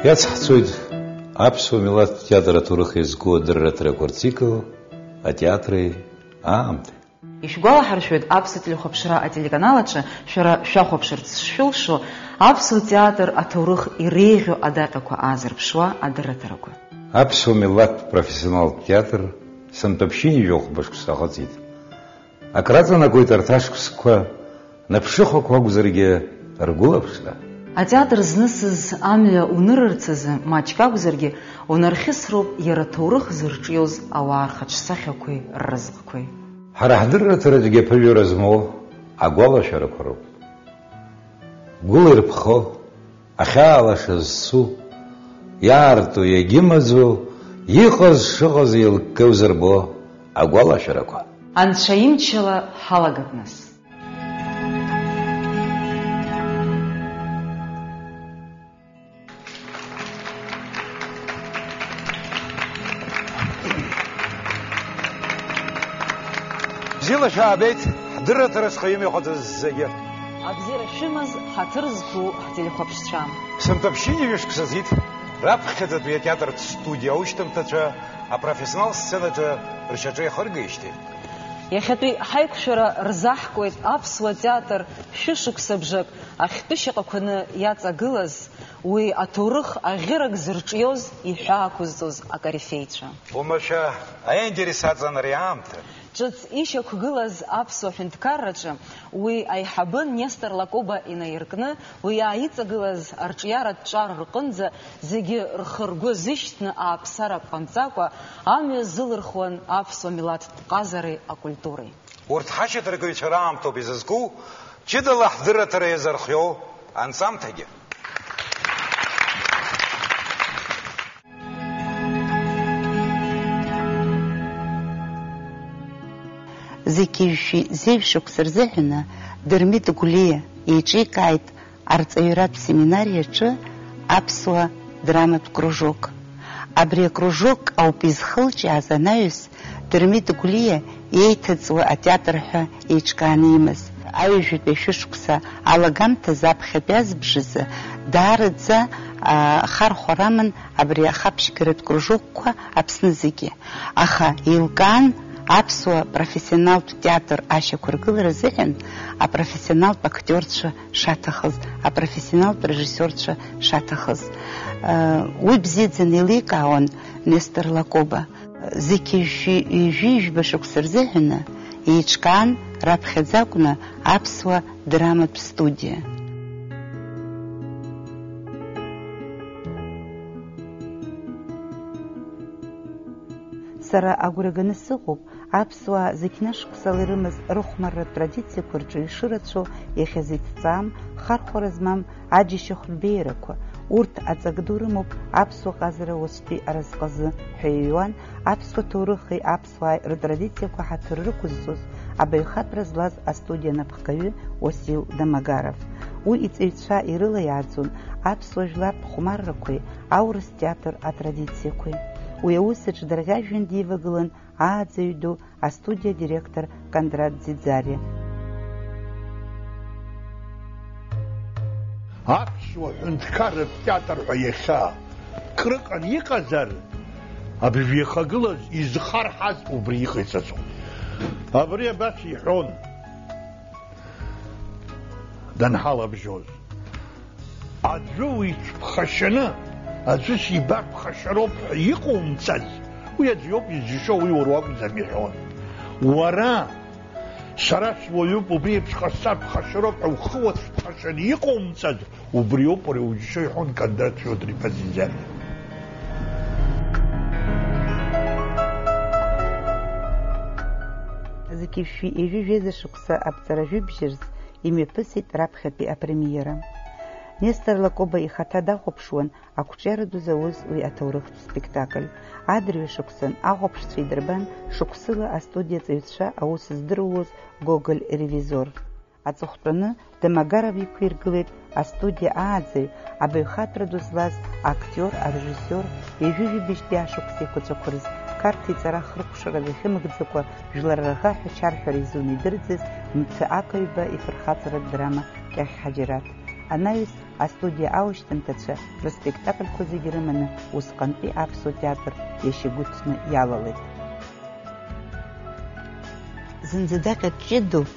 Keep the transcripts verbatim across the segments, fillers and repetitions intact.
Иацҳҵоит аԥсуа милаҭтә театр аҭоурых иазку адырраҭарақәа рцикл, атеатри аамҭеи. Ишәгәалаҳаршәоит, аԥсуа телехәаԥшра ателеканал аҿы шәара шәахәаԥшырц шшәылшо, аԥсуа театр аҭоурых иреиӷьу адаҟьақәа аазырԥшуа адырраҭарақәа. Аԥсуа милаҭтә профессионалтә театр сынтәа ԥшьынҩажәи жәохәба шықәса аҟыҵит. Акраҵанакуеит арҭ ашықәсқәа наԥшыхәақәа акәзаргьы ргәылаԥшра. Атеатр знысыз амҩа унырырц азы маҷк акәзаргьы унархьысроуп иара аҭоурых зырҿиоз ауаа рхаҿсахьақәеи рразҟқәеи. Ҳара ҳдырраҭараҿгьы аԥыжәара змоу агәалашәарақәа роуп. Гәыла ирԥхо, ахьаа лаша зцу, иаарту, иагьымаӡоу, иҟаз шыҟаз еилккеу зырбо агәалашәарақәа. Анцәа имчала ҳалагап нас. Бзиала шәаабеит, ҳдырраҭара схы имҩахыҵыз зегьы. Абзиара шәымаз, ҳаҭыр зқәу ҳтелехәаԥшцәа. Сынтәа ԥшьынҩажәи шықәса зит, раԥхьаӡатәи атеатртә студиа аушьҭымҭацәа апрофессионал сценаҿы ршьаҿа иахыргеижьҭеи. Иахьатәи ҳаиқәшәара рзаҳкуеит аԥсуа театр шәышықәсабжак ахьтәы шьаҟақәаны иаҵагылаз, уи аҭоурых аӷьырак зырҿиоз, иҳәаақәызҵоз акорифеицәа. Уамашәа аинтерес аҵан ари аамҭа. Ҿыц ишьақәгылаз аԥсуа ҳәынҭқарраҿы уи аиҳабы Нестор Лакоба инаиркны, уи иааиҵагылаз арҿиаратә ҿар рҟынӡа зегьы рхы-ргәы зышьҭны ааԥсаратә ҟамҵакәа амҩа зылырхуан аԥсуа милаҭтә ҟазареи акультуреи. Урҭ ҳашьаҭаркыҩцәа раамҭоуп изызку, ҷыдала ҳдырраҭара иазырхиоу анҵамҭагьы. Зқьи жәшәи зеижә шықәса рзыҳәаны Дырмит Гәлиа еиҿикааит арҵаҩратә семинариаҿы аԥсуа драматә кружок. Абри акружок ауп изхылҿиааз анаҩс Дырмит Гәлиа еиҭаҵуа атеатр ҳәа еиҿкааны имаз. Аҩажәатәи ашәышықәса алагамҭазы аԥхьатәи азбжазы даараӡа, а, ахархәара аман абри ахаԥшьгаратә кружокқәа Аԥсны зегьы. Аха еилкаан аԥсуа профессионалтә театр ашьақәыргылара азыҳәан апрофессионалтә актиорцәа шаҭахыз, апрофессионалтә режиссиорцәа шаҭахыз. Уи бзиаӡаны еиликаауан Нестор Лакоба. Зқьи жәшәи ҩажәи жәба шықәса рзыҳәаны еиҿкаан раԥхьаӡа акәны аԥсуа драматә студиа. Сара агәра ганы сыҟоуп, аԥсуаа зықьнашықәсала ирымаз рыхәмарратә традициақәа рҿы ишырацәоу, иахьазеицҵаам, хархәара змам аџьашьахә рбеиарақәа. Урҭ аҵак ду рымоуп аԥсуа ҟазара уаҵәтәи аразҟазы ҳәа иҩуан аԥсуа ҭоурыхи аԥсуааи ртрадициақәа ҳаҭыр рықәызҵоз, абаҩхатәра злаз астудиа анапхгаҩы Уасил Домогаров. Уи иҵаҩцәа ирылаиааӡон аԥсуа жәлартә хәмаррақәеи аурыс театр атрадициақәеи. Уи аус аҿы дарӷьажәҩан дивагылан ааӡаҩ ду, астудиа адиректор Кондрат Ӡиӡариа. Аԥсуа ҳәынҭқарратә театр ҳәа иахьа крыҟан иҟазар, абжеихагылаз изхарҳаз убри иҟаиҵаӡом. Абри абас иҳәон данҳалабжьоз. Аӡәы уицәԥхашьаны, аӡәы сибар ԥхашьароуп ҳәа иҟоумҵаз, уи аӡә иоуп изџьашьо, уи уара уакәӡам иҳәон. Уара, сара суаҩуп, убри еиԥш ҟасҵар ԥхашьароуп ҳәа ухы уацәԥхашьаны иҟоумҵаз, убриоуп уара иуџьашьо, иҳәон Кондраҭ Фиодор-иԥа Ӡиӡариа. Зқьи жәшәи ҩажәи жәеиза шықәса аԥҵара жәибжь рзы имҩаԥысит раԥхьатәи апремиера. Нестор Лакоба ихаҭа дахәаԥшуан ақәҿиара ду зауз уи аҭоурыхтә спектакль. Адырҩашықәсан ахәаԥшцәа идырбан шықәсыла астудиа аҵаҩцәа аус здыруаз Гоголь ревизор. Аҵыхәтәаны Домогаров иқәиргылеит астудиа ааӡаҩ, абаҩхатәра ду злаз актиор, арежиссиор, ҩажәи жәибжьтәи ашықәс еиқәаҵәақәа рзы Қарҭ иҵара ахыркәшара дахьымгӡакәа, жәлар рӷаҳәа чарҳәара изунеидырӡыз Мцы Акаҩба ифырхаҵаратә драма Кьахь Ҳаџьараҭ. Анаҩс астудиа аушьҭымҭацәа рыспектакльқәа зегьы рыманы усҟантәи аԥсуа театр иашьагәыҭны иалалеит. Зынӡадаҟьа ҷыдоуп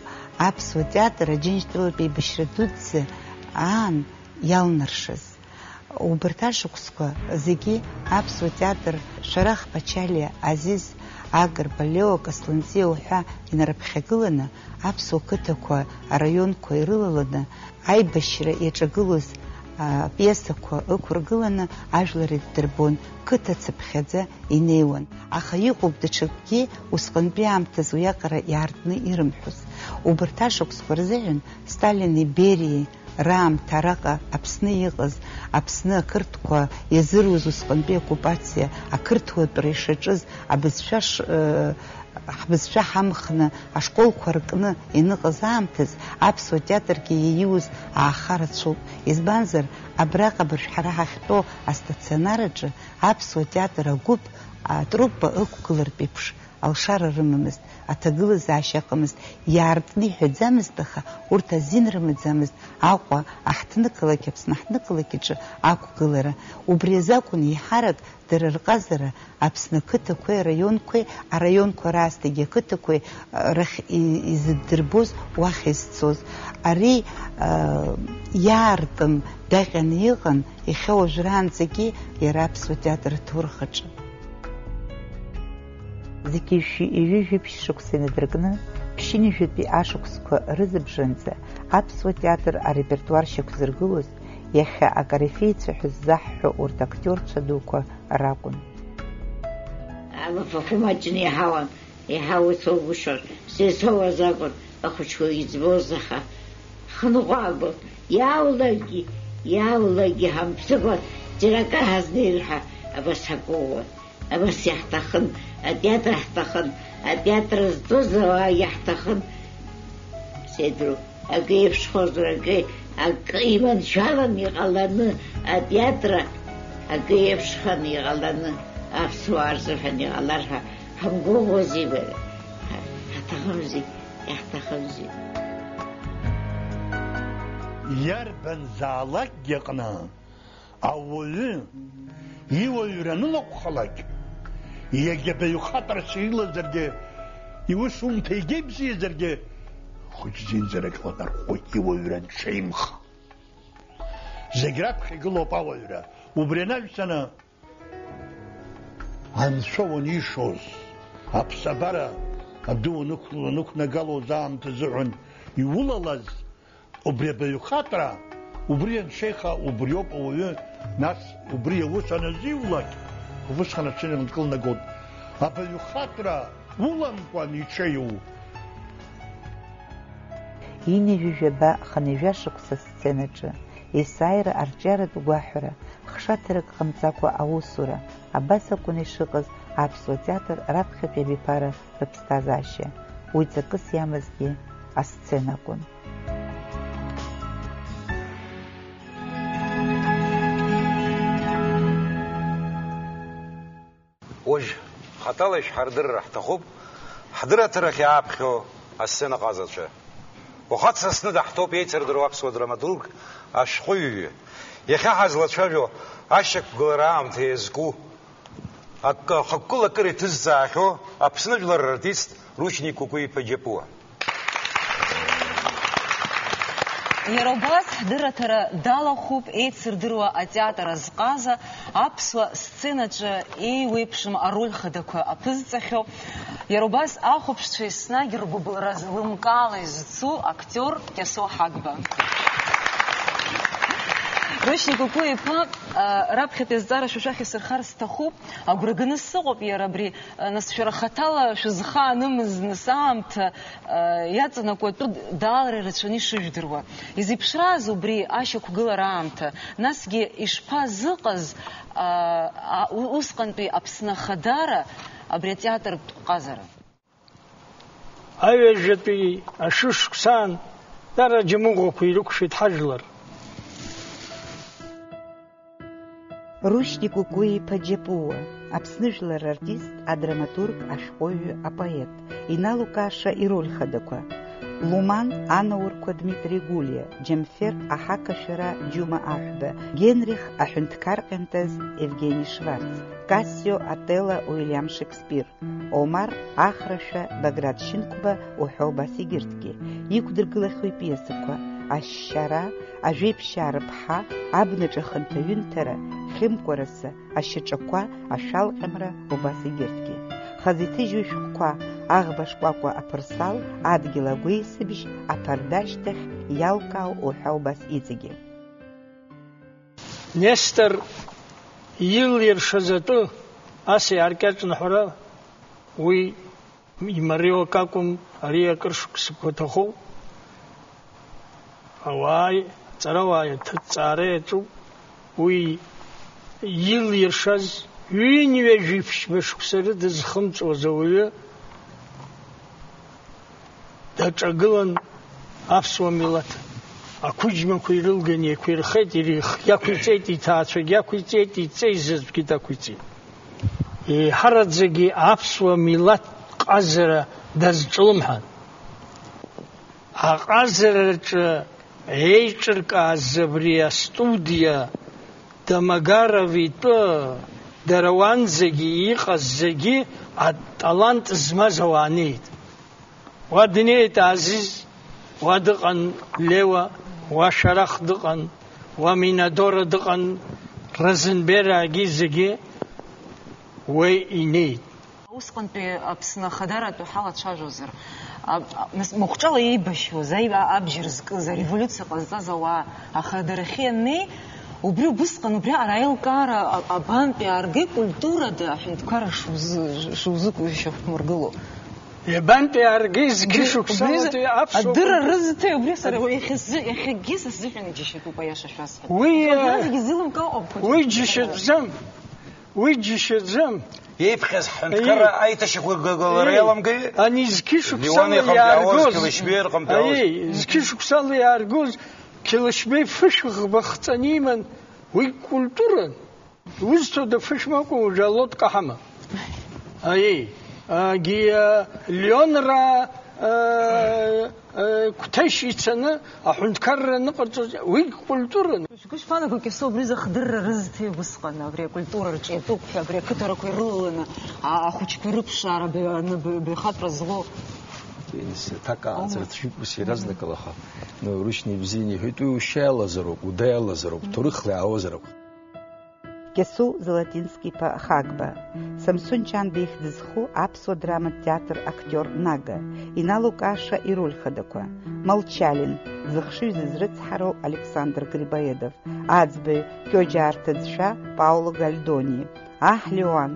аԥсуа театр Аџьынџьтәылатә еибашьра дуӡӡа аан иалнаршаз. Убарҭ ашықәсқәа зегьы аԥсуа театр Шәарах Ԥачалиа, Азиз Агрба, Лео Касланҵиа уҳәа инарыԥхьагыланы, аԥсуа қыҭақәа, араионқәа ирылаланы, аибашьра иаҿагылоз, а, пиесақәа ықәыргыланы ажәлар иддырбон, қыҭа цыԥхьаӡа инеиуан. Аха иҟоуп даҽакгьы, усҟантәи аамҭазы уиаҟара иаартны ирымҳәоз. Убарҭ ашықәсқәа рзыҳәан Сталини Бериеи раамҭа араҟа Аԥсны иҟаз, Аԥсны ақырҭқәа иазыруз усҟантәи оккупациа, ақырҭуатәра ишаҿыз, абызшәа ш-, э, ҳбызшәа ҳамхны ашколқәа ркны ианыҟаз аамҭаз аԥсуа театргьы иаиуз ааха рацәоуп. Избанзар, абраҟа абыржә ҳара ҳахьтәоу астационар аҿы аԥсуа театр агәыԥ, атруппа ықәгылартә еиԥш, алшара рымамызт, аҭагылазаашьа ыҟамызт, иаартны иҳәаӡамызт, аха урҭ азин рымаӡамызт Аҟәа аҳҭнықалақь, Аԥсны аҳҭнықалақь аҿы ақәгылара. Убри азакәын еиҳарак дара рҟазара Аԥсны ақыҭақәеи араионқәеи, араионқәа раасҭагьы ақыҭақәеи, а, рахь и-, изыддырбоз уахь изцоз. Ари, а, иаартым даҟьаны иҟан иахьа уажәраанӡагьы иара аԥсуа театр аҭоурых аҿы. Зқьи жәшәи ҩажәи жәиԥшь шықәса инадыркны, ԥшьынҩажәатәи ашықәсқәа рызыбжанӡа аԥсуа театр арепертуар шьақәзыргылоз, иахьа акорифеицәа ҳәа ззаҳҳәо урҭ актиорцәа дуқәа ракәын. Алафахәы маҷны иҳауан, иҳауа ҭоугәышьон, сеицәоуаз акәын ахәыҷқәа иӡбоз, аха ҳхынҳәаагон, иааулагьы, иааулагьы ҳамԥсыкәа џьара акы ҳазнеир ҳәа абас ҳакәыӷәӷәон. Абас иаҳҭахын, атеатр ҳҭахын, атеатр зҵоз ауаа иаҳҭахын. Сеидру, акы еиԥшхозар, акы, акы иманшәалан иҟаланы, атеатр акы еиԥшхан иҟаланы, аԥсуаа рзыҳәан иҟалар ҳәа ҳамгәыӷуази, бара? Ҳа-, ҳаҭахымзи, иаҳҭахымзи. Иарбанзаалакгьы аҟны ауаҩы иуаҩра анылакәхалак, иагьа баҩхатәрас илазаргьы, иусумҭа егьа ибзиазаргьы, хәыҷ зинӡарак ланархәоит иуаҩра анҽеимха. Зегь раԥхьа игылоуп ауаҩра. Убри анаҩсаны, анцәа уанишоз, аԥсабара адәы уанықәло, уанықәнагалоз аамҭа азыҳәан иулалаз, убри абаҩхатәра, убри аншеиха, убриоуп ауаҩы, нас убри аус аназиулак, усҟан ацәыналкылнагоит. Абаҩхатәра уламкәан иҽеиу. Ҩынҩажәи жәаба хынҩажәа шықәса асценаҿы, есааира арҿиаратә гәаҳәара, хшаҭарак ҟамҵакәа аусура, абас акәын ишыҟаз аԥсуа театр раԥхьатәи абиԥара рыԥсҭазаашьа. Уи ҵакыс иамазгьы асцена акәын. Уажә хаҭала ишәҳардырра ҳҭахуп, ҳдырраҭарахь иааԥхьо асцена ҟазацәа. Уахак са сзы даҳҭоуп еицырдыруа аԥсуа драматург, ашәҟәыҩҩы. Иахьа ҳазлацәажәо ашьақәгылара аамҭа иазку, акы, ахықәкыла акыр иҭызҵаахьоу Аԥсны жәлар рартист Рушьни Кәыкәи-иԥа Џьапуа. Иара убас ҳдырраҭара далахәуп еицырдыруа атеатр азҟаза, аԥсуа сценаҿы еиуеиԥшым ароль хадақәа аԥызҵахьоу, иара убас ахәаԥшцәа еснагь ргәыбылра злымкаала изцу актиор Кьасоу Ҳагба. Рушьни Кәыкәи-иԥа, а, раԥхьатәи азҵаара шәа шәахь исырхар сҭахуп, агәра ганы сыҟоуп иара абри, а, нас шәара хаҭала шәызхаанымыз, нас аамҭа, а, иаҵанакуа атәы даалра ирацәаны ишыжәдыруа. Изеиԥшрааз убри ашьақәгылара аамҭа, насгьы ишԥазыҟаз, а, а, у-, усҟантәи Аԥсны ахадара абри атеатртә ҟазара? Аҩажәатәи ашышықәсаан дара аџьамыӷәақәа ирықәшәеит ҳажәлар. Рушьни Кәыкәи-иԥа Џьапуа, Аԥсны жәлар артист, адраматург, ашәҟәыҩҩы, апоет, иналукааша ироль хадақәа. Луман анаурқәа Дмитри Гулиа, Џьамфер аҳақашәара Џьума Аҳәба, Генрих аҳәынҭқар ҟьантаз Евгени Шварц, Кассио Отелло Уильям Шекспир, Омар Ахрашәа Баграт Шьынқәба уҳәа убас егьырҭгьы. Иқәдыргылахьоу ипиесақәа: Ашьшьара, Ажәеиԥшьаа рыԥҳа, Абнаҿы ахантәаҩынҭара, Хьымкәараса, Ашьаҿақәа, Ашәалҟьамра, убас егьырҭгьы. Хазы иҭыжьу ишәҟәқәа: Аӷба шкәакәа аԥырсал, Адгьыл агәеисыбжь, Аԥарда ашьҭахь, Иалкаау уҳәа убас иҵегьы. Нестор илиршаз атәы ас иааркьаҿны ҳәара, уи имариоу акы акәым, ари акыр шықәсақәа ҭахуп. Ауаа, аҵарауаа иаҭыҵ-, ҵаара иаҿуп. Уи илиршаз ҩынҩажәи ԥшьба шықәса рыда зхымҵуаз ауаҩы даҿагылан аԥсуа милаҭ. Ақәыџьмақәа ирылган еиқәирхеит, ирихгьы ақәиҵеит, иҭаацәагьы ақәиҵеит, иҵеи заҵәгьы дақәиҵеит. Еиҳараӡагьы аԥсуа милаҭ ҟазара дазҿлымҳан. Аҟазараҿы еиҿыркааз абри астудиа Домогаров итәы, дара уанӡагьы иҟаз зегьы аталант змаз ауаа неит. Уа днеит Азиз, уа дыҟан Леуа, уа Шәарах дыҟан, уа Минадора дыҟан, Разенбераагьы зегьы уи инеит. Усҟантәи Аԥсны ахадаратәы ҳалацәажәозар, а, а, нас, махәҿала еибашьуаз, аи-, а-, абџьар зкыз, ареволиуциа ҟазҵаз ауаа ахадарахьы ианнеи, убри убысҟан, убриаҟара аилкаара а-, абантәи ааргеи культурада аҳәынҭқарра шузы-, шузықәшьақәмыргыло? Иабантәи ааргеи зқьышықәса Убри-, убризы-, амаҵуҩ аԥсуа адырра культура. Рызҭеи убри сара Уи иахьазы-, иахьагьы сзыҳәан иџьашьатәуп, аиаша шәасҳәап. Уи, Убри зегьы изылымкаауа ауп, уи џьашьатәӡам. Уи џьашьатәӡам. Иеиԥхьаз ҳҳәынҭқарра Аиеи. Аиҭашьақәыргылара Аиеи. Иаламгеи? Ани зқьышықәсала Леон иҟынтә иаауаз, иааргоз, Кьылышьбеи рҟынтә иаауаз. Аиеи, зқьышықәсала иааргоз Қьылышьбеи фышәыӷба хҵан иман, уи культуран. Узҭода, фышә макәа, уажә алодка ҳама? Аиеи, агьи, а, Леонра, а, а, Қәҭешь ицаны аҳәынҭқарра аныҟарҵоз, уи культуран. Шәгәы шԥаанагои, Кьасоу, абри изы ахдырра рызҭеи убысҟан, абри акультура рҿы иатәуп ҳәа, абри ақыҭарақәа ирылаланы, а-, ахәыҷқәа рыԥшаара б-, аны б-, баҩхатәра злоу? Аҭак Аума. Ааӡара цәгьоуп ус иаразнакала, аха, ну, рушьни ибзианы иҳәеит, уи ушьа иалазароуп, уда иалазароуп, ҭоурыхла иаауазароуп. Кьасоу Золотински-иԥа Хагба. Самсон Ҷанба ихьӡ зху аԥсуа драматә театр актиор Нага, иналукааша ироль хадақәа: Молчалин, зыхшыҩ зызрыцҳароу Александр Грибоедов, аӡбаҩ, Кьоџьа арҭыӡшәа Пауло Гальдони, аҳ Леон,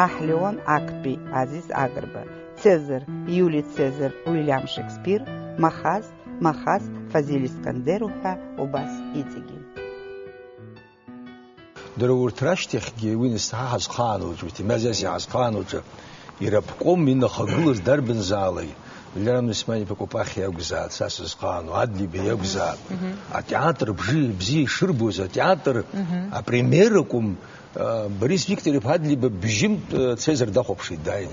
аҳ Леон актәи Азиз Агрба, Цезар, Иули Цезар, Уильям Шекспир, Махаз, Махаз, Фазиль Искандер уҳәа убас иҵегьы. Дара урҭ рашьҭахьгьы уи нас ҳа ҳазхаану ҿы, урҭ имазиас иаҳазхаану ҿы, ирабком инахагылаз дарбанзаалак, Леран Осман-иԥа Кәапахиа иакәзаат, са сызхаану, Адлеиба иакәзаат. Мгм. Атеатр бжи-, бзиа ишырбоз, атеатр Мгм. апремиера акәым, а, Борис Виктор-иԥа Адлеиба бжьымтә, а, Цезар дахәаԥшит дааины.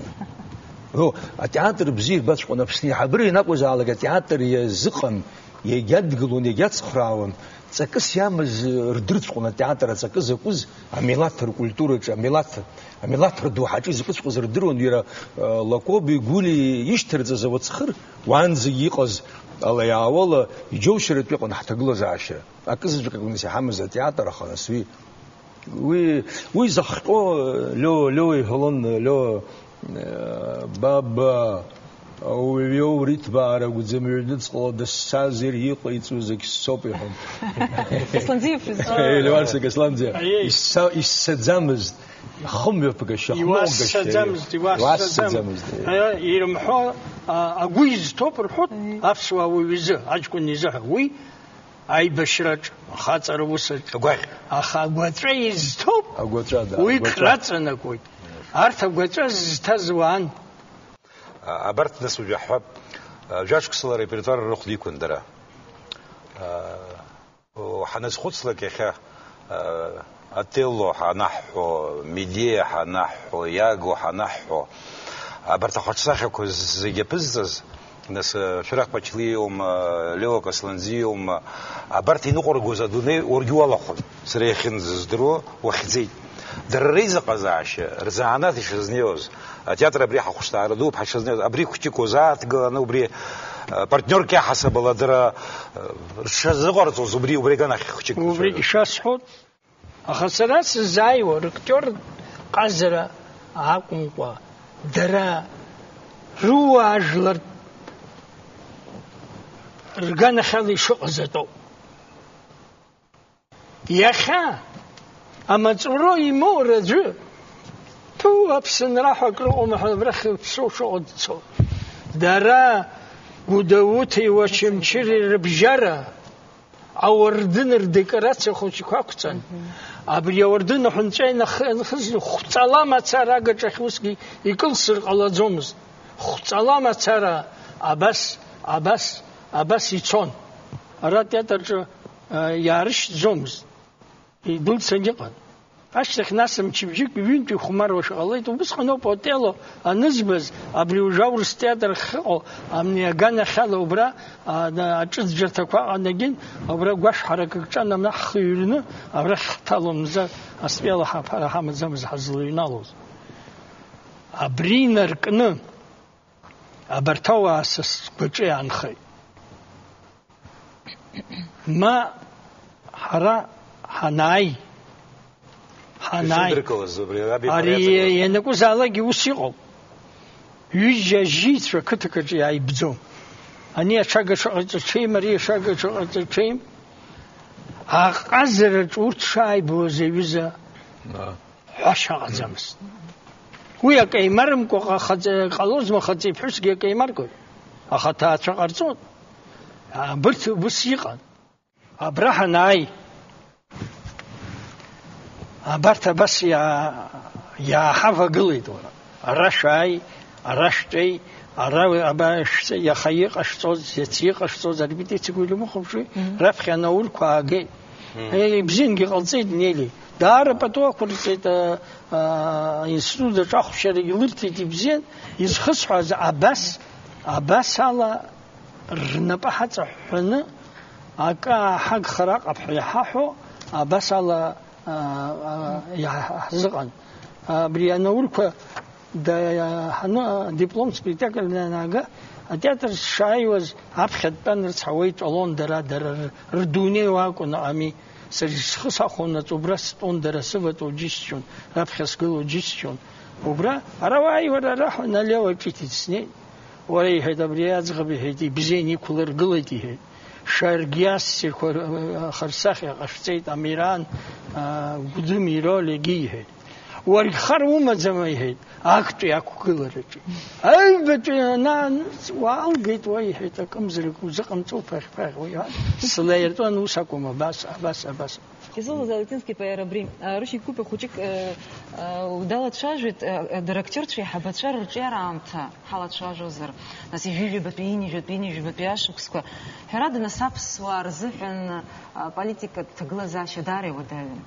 О, атеатр бзиа ирбаҵәҟьон Аԥсны, аиҳабыра ианакәызаалак атеатр иазыҟан, иагьадгылон, иагьацхраауан, ҵакыс иамаз рдырҵәҟьон атеатр аҵакы закәыз, амилаҭ ркультураҿы, амилаҭ, амилаҭ рдоуҳаҿы изакәыҵәҟьаз рдыруан, иара, э, Лакоби Гәлии ишьҭарҵаз ауацхыр, уаанӡагьы иҟаз ала иаауала иџьоушьаратәы иҟан ҳҭагылазаашьа. Акызаҵәык акәын нас иҳамаз атеатр, аха нас уи Уи, уи захҟьо, Лео, Лео иҳәалон, Лео, э, ба, ба, ауаҩы иоур иҭбаара акәӡам, ҩныҵҟала дысцазар иҟаиҵо зегь соуп, иҳәон. Асланӡиа фырза. Э, Леуарса Касланӡиа. Аиеи. Исса-, иссаӡамызт, хымҩаԥгашьа, хныҟәгашьа. Иуассаӡамызт, иуассаӡамызт. Иуассаӡамызт, э. Э, ирымҳәо, а, агәы изҭоуп рҳәоит, Аиеи. Аԥсуа ауаҩ изы, аҷкәын изыҳәа. Уи аибашьраҿ, ахаҵара усаҿ. Агәаҟ. Аха агәаҵәа изҭоуп, Агәаҵәа, да, уи агәаҵәа. Краҵанакуеит. Арҭ агәаҵәа зызҭаз уаан. А, абарҭ нас уажә иаҳҳәап, а, жәашықәсала арепертуар рыхәда иқәын дара. А, о, ҳаназхәыцлак иахьа, а, Отелло ҳанаҳҳәо, Медеа ҳанаҳҳәо, Иаго ҳанаҳҳәо, абарҭ ахаҿсахьақәа зегьы аԥызҵаз, Нас, э, Фирах Пачалиа иоума, э, Лео Касланӡиа иоума, абарҭ иныҟәыргоз адунеи уаргьы уалахәын, сара иахьынӡаздыруа уахьӡеит. Дара реизыҟазаашьа, рзанааҭ ишазнеиуаз, атеатр абри ҳахәышҭаара дууп ҳашазнеиуаз, абри хәҷык уазааҭгыланы, убри, э, партнерк иаҳасабала дара, э, рҽазыҟарҵоз, убри, убри аганахь хәҷык. Убригьы шәасҳәоит. Аха сара сызааиуа рактиортә ҟазара акәымкәа, дара рыуаажәлартә рганахьала ишыҟаз атәоуп. Иахьа амаҵура имоур аӡәы, ҭу, Аԥсынра ҳәа акрыҟоума ҳәа абрахь иԥсоу шыҟоу дцо. Дара Гәдоуҭеи Уачамчыреи рыбжьара ауардын рдекорациа хәыҷқәа ақәҵан. Мгм. Абри ауардын аҳәынҵәа инахы-, инахызны хәҵала мацара агаҿахь усгьы икылсыр ҟалаӡомызт. Хәҵала мацара абас, абас, абас ицон. Ара атеатрҿы, а, иаарышьҭӡомызт. Идәылцан иҟан. Ашьҭахь нас мчыбжьык ҩынтә ихәмаруашәа ҟалеит. Убысҟан ауп Отелло анызбаз, абри уажәы аурыс театр ахьыҟоу, амни аганахьала убра, а, на-, аҿыҵжьырҭақәа аҟанагьы, убра гәашә ҳарак ҿан, ана ҳхы ҩрны, абрахь ҳҭалон, мза астәи ала ҳаԥара ҳамаӡамыз ҳазлыҩналоз. Абри инаркны, абарҭ ауаа са сгәаҿы иаанхеит. Ма ҳара ҳанааи, ҳанааи. Ишәыдыркылаз убри раби ари ҳареиҵагылаз. Ианакәызаалакгьы ус иҟоуп. Ҩыџьа жьицәа қыҭак аҿы иааибӡом. Ани аҽага шаҟа ҿыҽеим, ари аҽага шаҟа ҿыҽеим. Аҟазараҿ урҭ шааибуаз аҩыза. Ҳәашьа ҟаӡамызт. Уи акы еимарымкәа ҟа-, хаҵа-, ҟалозма, хаҵеи ԥҳәысгьы акы еимаркуеит. Аха аҭаацәа ҟарҵон. Абырҭ убыс иҟан. Абра ҳанааи, абарҭ абас иаа-, иааҳавагылеит, уара. Ара шәааи, ара шәтәеи, ара аба шәца-, иаха иҟашәҵоз, иацы иҟашәҵоз арепетициақәа ирымхәаԥшуеи, Мгм. Раԥхьа анаурқәа аагеит. Мгм. Е, ибзиангьы ҟалҵеит Нели. Даара пату ақәырҵеит, а, а, аинститут аҿы ахәшьарагьы лырҭеит, ибзиан. Изхысҳәааз абас, абас ала рнапы ҳаҵаҳәҳәаны, акы ааҳагхар аҟап ҳәа иҳаҳәо, абас ала, а, а, иаҳ-, ҳзыҟан. Абри анаурқәа да-, ҳаны, диплом спектакль данаага, атеатр сшааиуаз, аԥхьа дтәан, рыцҳауа итәалон дара, дара р-, рдунеи уа акәын, ами. Сара схы сахәон аҵәа, убра стәон, дара сыватәоу џьысшьон, раԥхьа сгылоу џьысшьон. Убра, ара уааи, уара, ара ҳәа, Налеуа ҿиҭит, снеит. Уара, иҳәеит, абри аӡӷаб, иҳәеит, ибзиан иқәлыргылеит, иҳәеит. Шәаргьы ассирқәа р-, р-, хырсахьа ҟашәҵеит, Амиран, а, Гәдым ироль егьи, иҳәеит. Уаргь хар умаӡам, иҳәеит, актәи ақәгылараҿы. Аҩбатәи анааныҵ, уаалгеит, уа, иҳәеит, акымзарак узыҟамҵо, ԥаӷь-ԥаӷь, уи, а, слаиртәон, ус акәым, абас, абас, абас. Кьасоу Залетински-иԥа иара абри, а, Рушьни Купе хәыҷык, э, э, далацәажәеит, э, э, дара актиорцәа еиҳабацәа рырҿиара аамҭа ҳалацәажәозар, нас ҩажәижәабатәи, ҩынҩажәатәи, ҩынҩажәибатәи ашықәсқәа. Ҳәарада, нас аԥсуаа рзыҳәан, а, политикатә ҭагылазаашьа даара иуадаҩын.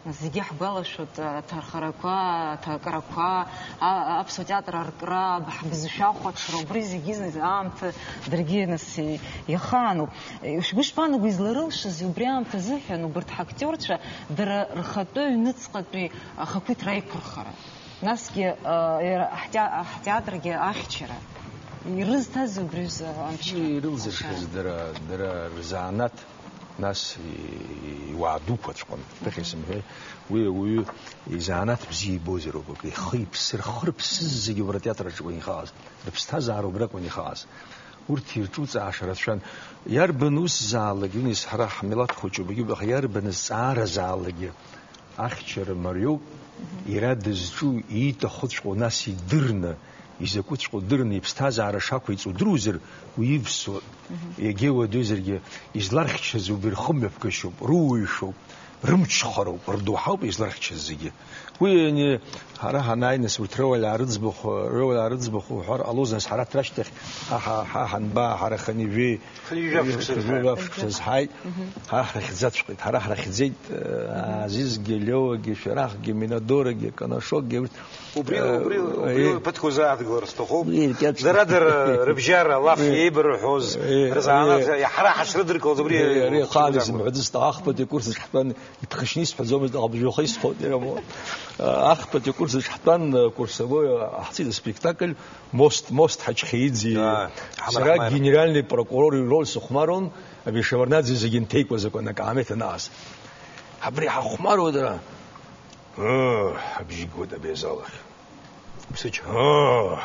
Нас зегьы ҳгәалашәоит, а, аҭархарақәа, аҭакрақәа, а, аԥсуа театр аркра, ҳбызшәа ахәаҽра, убри зегьы зны аамҭа даргьы, нас, и-, иахааноуп. Шәгәы шԥаанагои, изларылшази убри аамҭа азыҳәан убарҭ ҳактиорцәа дара рхатәы аҩныҵҟатәи ахақәиҭра аиқәырхара? Насгьы, а, иара ҳтеа-, ҳтеатргьы ахьчара. Ирызҭазеи убри аҩыза амчра? Ирылзыршаз дара, дара рзанааҭ, нас и-, иуаа дуқәаҵәҟьон, ԥыхьа сымҳәеи. Уи ауаҩы изанааҭ бзиа ибозар ауп, акы ихы иԥсы, рхы рыԥсы зегьы убра атеатр аҿы акәын ихааз, рыԥсҭазаара убра акәын ихааз. Урҭ ирҿуҵааша рацәан. Иарбан усзаалак, Иунис, ҳара ҳмилаҭ хәыҷы убагьы, аха иарбан зҵааразаалакгьы ахьчара мариоуп, иара дызҿу, ииҭахыҵәҟьоу нас идырны, изакәыҵәҟьоу дырны иԥсҭазаара шақәиҵо удыруазар, уи ивсуа, Мгм. Иагьа уадаҩзаргьы, излархьчаз убри рхымҩаԥгашьоуп, руаҩшәоуп. Рымчхароуп, рдоуҳауп излархьчаз зегьы. Уи ани ҳара ҳанааи, нас, урҭ рыуаҩаа рыӡбахә, рыуаҩаа рыӡбахә уҳәар ҟалоз, нас, ҳара арҭ рашьҭахь ҳа, ҳа, ҳа ҳанба, ҳара хынҩажәи, Хынҩажәи жәаф шықәса хынҩажәи жәаф шықәса зҳаит. Ҳа ҳрыхьӡаҵәҟьеит, ҳара ҳрыхьӡеит, э, Азизгьы, Леогьы, Шәарахгьы, Минадорагьы, Канашокгьы, урҭ, Убри, э, убри, убри э, ԥыҭк узааҭгылар сҭахуп. Иркьаҿ. Дара-дара рыбжьара, лаф Э, еибырҳәоз, э, рзанааҭ, э, ҳара ҳашрыдыркылаз убри э, ари ахаан исымҳәаӡеит, ахԥатәи акурс ҳтәан, иԥхашьаны исҳәаӡомызт, аха бжьаха исҳәоит, иара, вот. Ахԥатәи акурс ҳтәан, курсовой, ҳцеит аспектакль, Мост, Мост Ҳачхеиӡе. Аа, ҳамра, сара ҳамра. Генеральный прокурор ироль сыхәмаруан, абри Шеварднаӡе зегьы нҭеикуа закәан акаамеҭ анаҟаз. Абри ҳахәмаруа дара. Ыы, абжьы гоит абри азал ахь. Ԥсыч. Оо,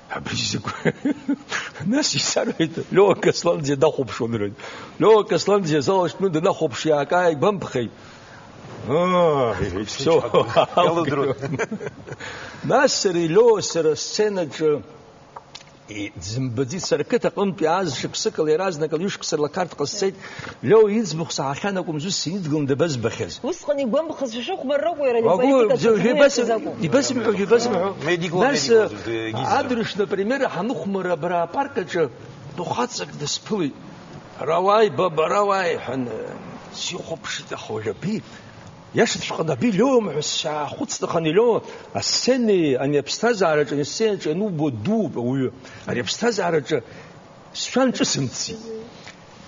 абри закә-, нас исарҳәеит, Лео Касланӡиа дахәаԥшуан, рҳәеит. Лео Касланӡиа азал аҿтәны данахәаԥш, иаакааигәамԥхеит. Оо, иҳәеит, всё. Иалыдроит. Нас сара, Лео, сара асценаҿы и-, дзымбаӡеит, сара ақыҭа аҟынтә иааз шықәсыкала иаразнакала ҩышықәса рыла Қарҭҟа сцеит. Лео иӡбахә саҳахьан акәым, зус сидгылан дабазбахьаз. Усҟан игәамԥхаз шәышыхәмарракәу иара Агәы, аполитика бзиа, шәыбзиа ибас-, ибасымҳәо, ибасымҳәо. Медико, Нас, медико, э, гиза. Адырҩаҽны, например, ҳаныхәмара абра апарк аҿы духаҵак дысԥылеит. Рауаи, баба, рауаи, ҳәан, э, сихәаԥшит, аха уажә аби, иашаҵәҟьаны аби Леом ҳәа саахәыцт, аха ани Лео асценеи, ани аԥсҭазаараҿы, ани асценаҿы ианубо дууп ауаҩы. Ари аԥсҭазаараҿы сшәан ҿысымҭӡеит.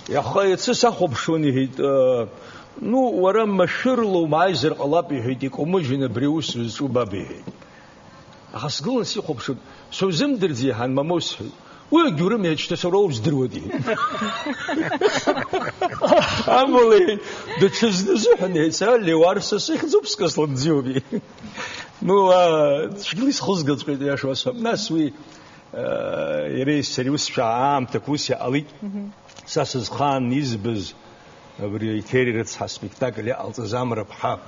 Иаха иацы сахәаԥшуан, иҳәеит, э, ну, уара машәырла умааизар ҟалап, иҳәеит, икамыжьын абри аус зҿу баб, иҳәеит. Аха сгылан сихәаԥшуан, сузымдырӡеи, ҳан, мамоу, сҳәеит. Уи агьурым, иҳәеит, шьҭа сара уздыруеит, иҳәеит. Амала, иҳәеит, даҽазны азыҳәан, иҳәеит, сара Леуарса сыхьӡуп, скасланӡиуп, иҳәеит. Ну, а, цәгьала исхызгаҵәҟьеит, иашуа сҳәап. Нас уи Иареи сареи усшәа аамҭақәа ус иҟалеит. Мгм. Са сызхаан избаз абри Еҭери рыцҳа аспектакль иҟалҵаз Амра ԥҳа.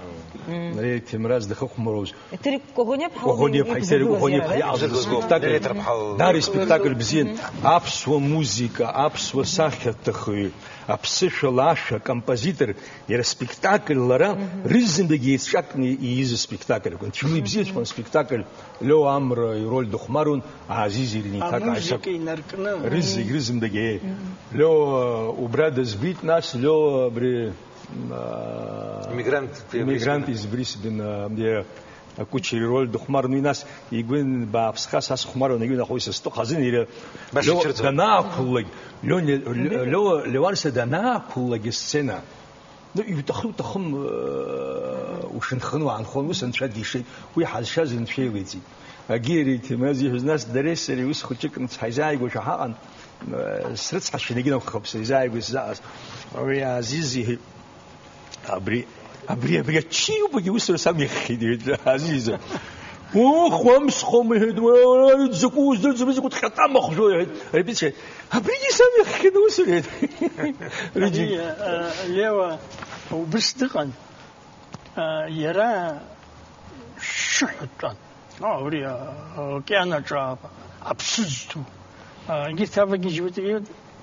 Мм. Иареи Ҭемраз дахьыхәмаруаз. Еҭери Коӷониа ԥҳа Коӷониа ԥҳа, Еҭери Коӷониа ԥҳа иҟалҵаз аспектакль. Дара спектакль бзиан. Мгм. Аԥсуа музыка, аԥсуа сахьаҭыхҩы, аԥсышәала ашәа, композитор, иара спектакль лара, мгм, рызынтәык еицҿакны ииз аспектакль акәын. Чули бзиаҵәҟьан спектакль. Лео Амра ироль дыхәмаруан, Азиз Иринеиҭак Амузыка ааишьак инаркны. Рызегь, рызынтәык, еи. Мгм. Лео, убра дызбеит, нас, Лео абри, а, Иммигрант, иммигрант избрисбен, а, е, акуча ироль дыхәмарны, уи нас игәы бааԥсха са схәмаруан, игәы нахәеит са стәы хазын, иара Баша Лео ицәырҵуан. Данаақәллак, Лео не-, Лео, Лео, Леуарса данаақәллак асцена, Ну, иуҭаху-, уҭахым, э, ушынханы уаанхон, ус Анцәа дишеит. Уи ҳазшаз Анцәа илеиҵеит. Агьири Ҭемраз иҳәаз, нас дареи сареи ус хәыҷык нц ҳаизааигәашәа ҳаҟан, э, срыцҳашьаны егьынамхап, сизааигәа сзаҟаз. Уи Азиз иҳәеит, абри, абри, абри ачиубагьы усура самиххьеит, иҳәеит Азиза. Ух, уамсхом, иҳәеит, уара, уара, закәу уздырӡом, закәу ҭҟьатама хжәо, иҳәеит, репетициа. Абригьы исамиххьан ус, иҳәеит. Абри, Рыџьегь. Э, Леуа убыс дыҟан, э, иара шьшьыҳәа дтәан. Ну, абри, э, аокеан аҿы аԥсыӡ ду. Э, егьырҭ авагьежьуеит,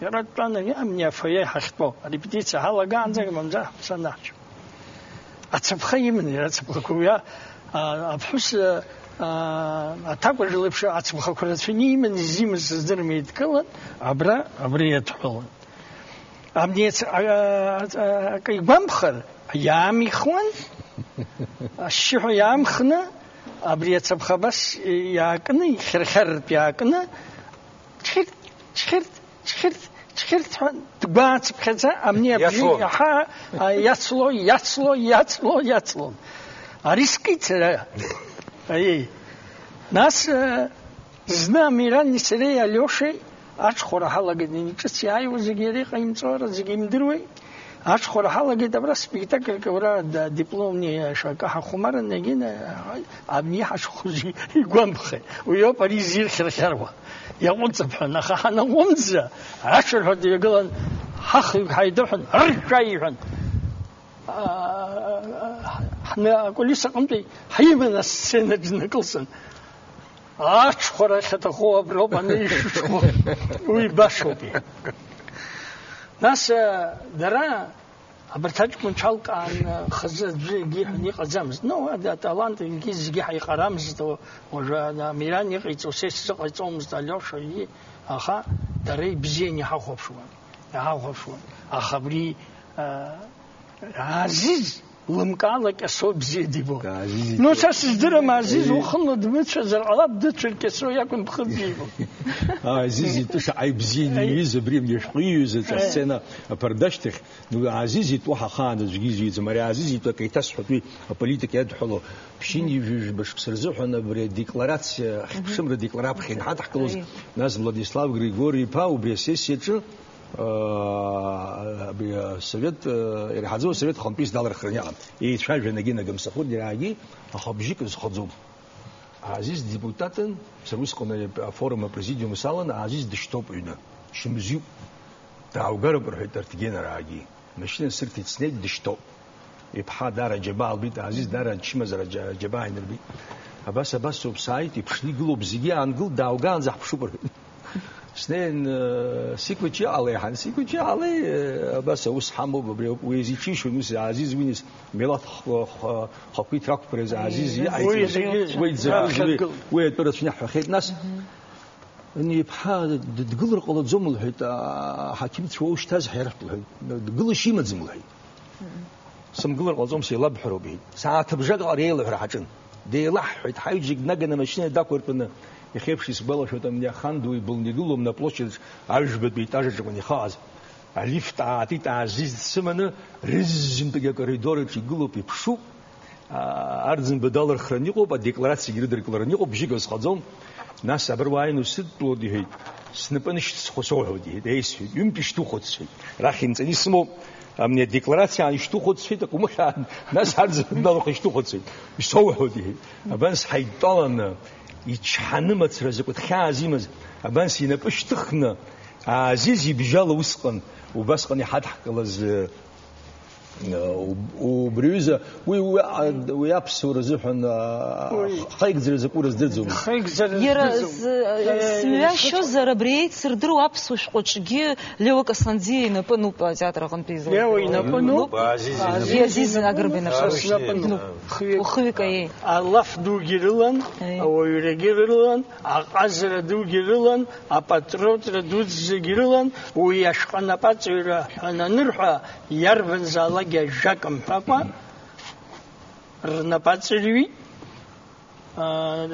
иара дтәан, ари амни афойе ҳахьтәоу. Арепетициа ҳалагаанӡагь мамзар ҳаԥсы анаҳчо. Ацаԥха иман иара, ацаԥхақәа уи, а, аԥҳәыс, а, аҭакәажә леиԥш ацаԥхақәа рацәаны иман, изимаз сыздырам, еидкылан, абра, абра иадҳәалан. Абни ац-, а, а, а, акы игәамԥхар, иаамихуан, ашьшьыҳәа иаамхны, абри ацаԥха абас иаакны, ихьырхьарратә иаакны, Чхьырт, чхьырт, чхьырт, чхьырт ҳәа дгәаацыԥхьаӡа амни абжьы Иацлон. Иаҳа, а, иацло, иацло, иацло, иацлон. Ари скит сара. Аиеи. Нас, э, зны Амирани сареи Алиошеи аҽхәара ҳалагеит, ани ҿыц иааиуа зегьы иара иҟаимҵо ара зегьы имдыруеи. Аҽхәара ҳалагеит, абра спектакльк, абра д-, дипломни акы ҳахәмаран, егьина, абни иҳашхәоз игәамԥхеит. Уи ауп ари изирхьырхьаруа. Иаҟәыҵып ҳәа, аха ҳанаҟәымҵӡа, аҽырҳәа дҩагылан, ҳахҩык ҳаидырҳәан, «Ршәа!» иҳәан. Ҳны акулиса аҟынтәи ҳиманы асценаҿ днакылсын. Аҽхәара ахьаҭаху аброуп анеишәышәхәа. Уи башоуп. Нас, а, дара Абарҭ аҷкәынцәа алкаан хазы аӡәы егьиҳәон иҟаӡамызт. Ну, аталант егьи зегьы ҳаиҟарамызт, уажәы Амиран иҟаиҵо са исзыҟаиҵомызт, Алиоша егьи, аха дара ибзиан иҳахәаԥшуан, иҳахәаԥшуан. Аха абри, а, Азиз лымкаала Кьасоу бзиа дибон. Азиз Ну, итәы- са сыздырам, Азиз Э. ухынла дмыцәазар ҟалап, дыцәар Кьасоу иакәын ԥхыӡ ибон. Азиз итәы шаҟа ибзианы Э. иҩыз, абри амҩашәҟәы иҩыз аҿы Э. асцена аԥардашьҭахь, Ну, Азиз итәы ҳахаан аӡәгьы изиӡом. Ари Азиз итәы акы иҭасҳәоит, уи аполитика иадҳәало. Ԥшьынҩажәи жәба шықәса рзыҳәан абри адекларациа, ахьԥшымра декларациа аԥхьа инҳадҳкылоз, Аи. Нас Владислав Григори-иԥа убри асессиаҿы, аа, абри асовет, аа, иреиҳаӡоу асовет хантәаҩыс далырхраны иҟан. Еицәажәан, егьи нагамсахәыд иараагьы, аха бжьык азхаӡом. Азиз депутатын, сара усҟан афорум апрезидиум салан, Азиз дышьҭоуп аҩны. Шьымзиуп. Дааугароуп, рҳәеит арҭгьы ианараагьы. Машьына сырҭеит, снеит, дышьҭоуп. Иԥҳа даара аџьабаа лбеит, Азиз даара ачымазара аџьа-, аџьабаа инарбеит. Абас, абас ауп, сааит, иԥшны игылоуп, зегьы аангыл, дааугаанӡа ҳаԥшуп, рҳәеит. Снеин, э, сикәыҷы иҟалеи, ҳан сикәыҷы иҟалеи, э, абас аус ҳамоуп, абри ауп, уи изиҽишьон, ус Азиз уинес, милаҭ х-, х-, хақәиҭра ақәԥараз Азиз Уи иҟаиҵеит. зегьы Уи дзакәыз, уи, раԥхьа дгыл. Уи атәы рацәаны иаҳҳәахьеит, нас, Ани иԥҳа дыдгылар ҟалаӡом, лҳәеит, аҳақьымцәа уоушьҭазҳәа ирҳәт, лҳәеит. Дгылашьа имаӡам, лҳәеит. Сымгылар ҟалаӡом, сеилабҳәароуп, иҳәеит. Сааҭыбжак аҟара еилаҳәара ҳаҿын. Деилаҳҳәеит, ҳаҩыџьагь днаганы амашьына дақәыртәаны, иахьеиԥш исгәалашәоит, амни ахан ду ибылны игылоу, амни аплощадь аҿы, аҩжәбатәи аетаж аҿы акәын ихааз. Алифт аатит, Азиз дсыманы, рызынтәык акоридор аҿы игылоуп, иԥшуп. Аа, Арӡынба далырхраны иҟоуп, адекларациагьы рыдыркылараны иҟоуп, бжьык азхаӡом. Нас абра уааины усыдтәалоит, иҳәеит. Снапы нышьҭысхуа соуҳәоит, иҳәеит. Еи, сҳәеит, ҩынтә ишьҭухәа, сҳәеит. Арахь инҵаны исымоуп, амни адекларациа аан ишьҭухәа, сҳәеит, акәмыхьаан, нас Арӡынба далырхуа ишьҭухәа, сҳәеит. Исоуҳәоит, иҳәеит. Абанс ҳаидтәаланы, ичҳаны мацара закәытә хьааз имаз, абанс инапы шьҭыхны, Азиз ибжьала усҟан, убасҟан иҳадҳкылаз, Убри аҩыза, уи, уи, а, уи аԥсуара азыҳәан, а, Уи. ҳаигӡара закәу рыздырӡом. Ҳаигӡара Иара здырӡом. з-, Э, смҩашьозар, абри еицырдыруа аԥсуа шәҟәаҿгьы Леуа Касланӡиа инапы ануп атеатр аҟынтәи излоу. Леуа инапы ануп. Азиз Азиз Азиз Агрба инапы. Азиз инапы ануп. Хҩык. Хҩык, аиеи. Алаф дугьы рылан, Аиеи. ауаҩрагьы рылан, аҟазара дугьы рылан, апатриотра дуӡӡагьы рылан, уи ашҟа напаҵаҩра ҳәа ананырҳәа, иарбанзаалакгьы ажәак мҳәакәа, рнапы аҵырҩит. Аа,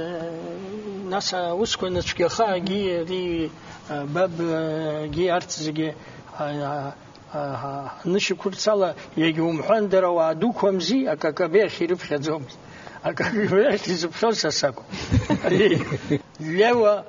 нас аусқәа нацәгьахаагьы, ари, а, бабгьы, арҭ зегьы, а, а, а, анышьақәырцала, иагьа умҳәан, дара ауаа дуқәамзи, АККБ ахь ирыԥхьаӡомызт. АККБ ахь изыԥхьоз са сакәын. Леуа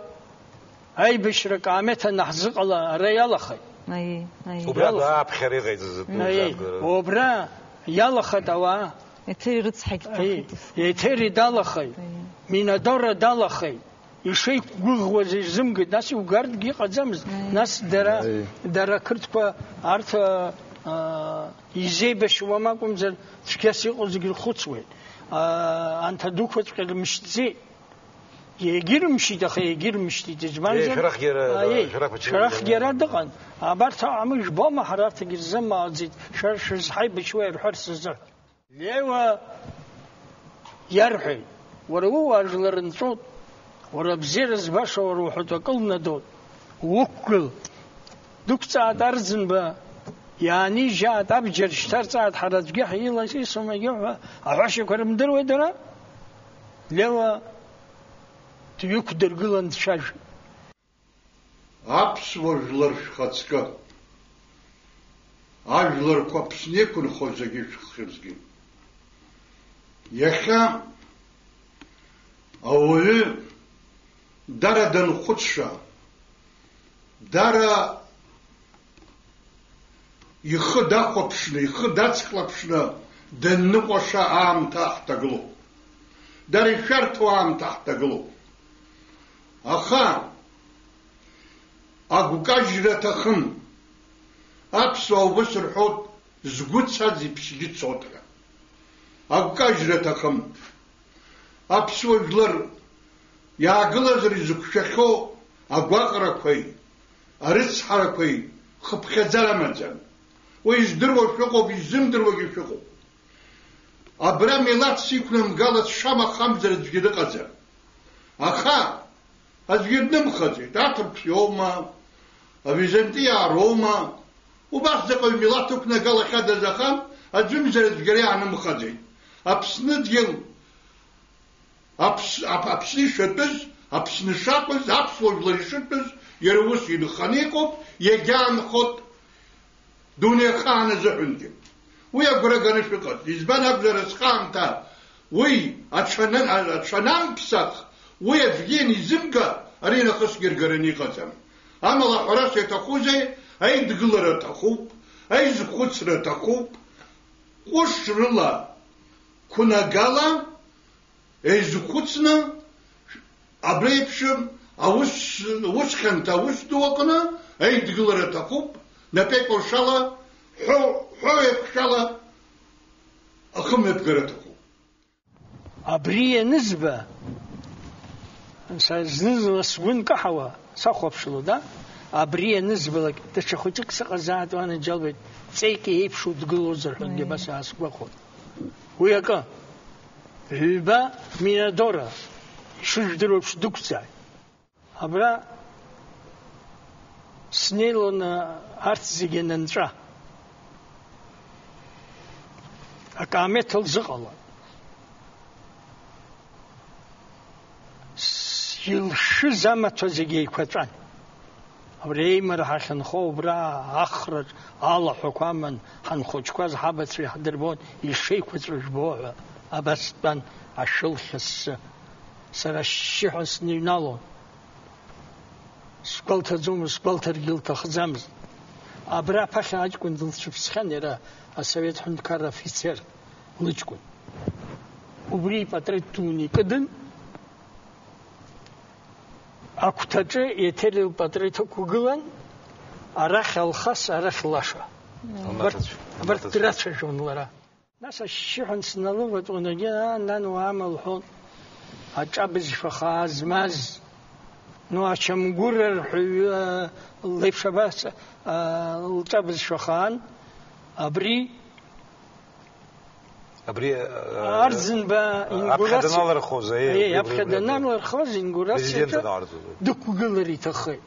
Аибашьра акаамеҭ анаҳзыҟала ара иалахеит. Аиеи, аиеи. Убра Иалахеит. Дааԥхьара иҟаиҵаз атәы Аиеи, узаабгара. Убра иалахеит ауаа. Еҭери рыцҳагь Аиеи, ҭахеит. Еҭери далахеит. Аиеи. Минадора далахеит. Ишеиқәгәыӷуаз ирзымгеит. Нас иугартгьы иҟаӡамызт. Аиеи. Нас дара, Аиеи. Дара ақырҭқәа арҭ, а, а, изеибашьуам акәымзар, цәгьас иҟоу зегь рхәыцуеит. А, анҭ адуқәаҵәҟьа рымшьӡеит. Егьырмшьит, аха егьырмшьит, избанзар? Еи, шәарахьгьы ара, Аиеи, шәарахь бачча шәарахьгьы ара дыҟан. Абарҭ аҟамы жәбома, ҳара арҭгьы рзымааӡеит, шәара шәызҳаибашьуа ирҳәарц азыҳәа. Леуа иарҳәеит, уара уи уаажәлар нҵәот, уара абзиара збаша, уара уҳәатәы акы лнадот, уқәгыл. Дықәҵаат Арӡынба, иаанижьаат абџьар шьҭарҵааит, ҳара аӡәгьы ҳиласисуам егьи ҳәа, аҳәашьақәа рымдыруеи дара? Леуа дҩықәдыргылан дцәажәеит. Аԥсуа жәлар шәхаҵкы, ажәларқәа Аԥсны иқәынхо зегьы шәыххьырзгьы. Иахьа ауаҩы дара данхәыцша, дара ихы дахәаԥшны, ихы дацклаԥшны данныҟәаша аамҭа ҳҭагылоуп. Дара ишәарҭоу аамҭа ҳҭагылоуп. Аха агәкажьра аҭахым. Аԥсуаа убыс рҳәоит, згәы цаз иԥсгьы цоит ҳәа. Агәкажьра аҭахым. Аԥсуа жәлар иаагылазар изықәшәахьоу агәаҟрақәеи арыцҳарақәеи хыԥхьаӡара амаӡам. Уи издыруа шәыҟоуп, изымдыруагьы шәыҟоуп. Абра милаҭс иқәнамгалац шамахамзар аӡәгьы дыҟаӡам. Аха аӡәгьы днымхаӡеит, аҭырқәс иоума, авизантиаа роума, убас заҟаҩ милаҭ ықәнагалахьадаз аха, аӡәымзар аӡәгьы ара иаанымхаӡеит. Аԥсны дгьыл, Аԥс-, Аԥ-, Аԥсны ишатәыз, Аԥсны шакәыз, аԥсуа жәлар ишытәыз, иара ус инханы иҟоуп, иагьаанхоит. Дунеи ахаан азыҳәангьы. Уи агәра ганы шәыҟаз. Избан акәзар, асҟаамҭа уи аҽана-, аҽанамԥсах, уи аӡәгьы ианизымга, ари нахысгьы ргараны иҟаӡам. Амала ҳәарас иаҭахузеи, аидгылара аҭахуп, аизхәыцра аҭахуп. Ҟәышрыла, қәнагала, еизхәыцны, абри еиԥш аус, усхьанҭа аус ду аҟны аидгылара аҭахуп, напеикәыршала, ҳәоу, ҳәоу еиқәшәала ахымҩаԥгара аҭахуп. Абри ианызба, са зны-зынла сгәы нкаҳауа, сахәаԥшло, да? Абри ианызбалак, даҽа хәыҷык сыҟазаат, уанаџьалбеит, ҵеик еиԥшу дгылозар ҳәагьы абас аасгәахәуеит. Уи акы, ҩба Минадора, ишыжәдыруа еиԥш, дықәҵааит. Абра снеилон арҭ зегьы анынҵәа. Акаамеҭ лзыҟалон. Илшыз амаҭәа зегьы еиқәаҵәан. Абри еимара ҳахьынхо убра ахраҿ алаҳәақәа аман, ҳанхәыҷқәаз ҳабацәа иаҳдырбон, ишеиқәаҵәо жәбо ҳәа, абас дтәан ашәылхьа ссы. Сара ашьшьыҳәа сныҩналон. Сгәалҭаӡомызт, сгәалҭаргьы лҭахӡамызт. Абра аԥахьа аҷкәын дылцәыԥсхьан, иара асовет ҳәынҭқарра афицер лыҷкәын. Убри ипатреҭ дуны икыдын, агәҭаҿы Еҭери лпатреҭ ықәгылан, арахь Алхас, арахь Лаша. Абарҭ, Амаҭацә-, абарҭ амаҭацә-. Драцәажәон лара. Нас ашьшьыҳәа сналыватәон, егьа, аа, нан, уаама, лҳәон, аҿабызшәа хаа змаз, ну, ачамгәыр арҳәаҩы, леиԥш абас, аа, лҿабызшәа хаан, абри Абри, э, Арӡынба аԥхьа ингураци-, даналырхоз, э, Е, абри, аԥхьа абри, абри. Даналырхоз, ингурациаҿы Президент даналырхоз. Дықәгылар иҭаххеит.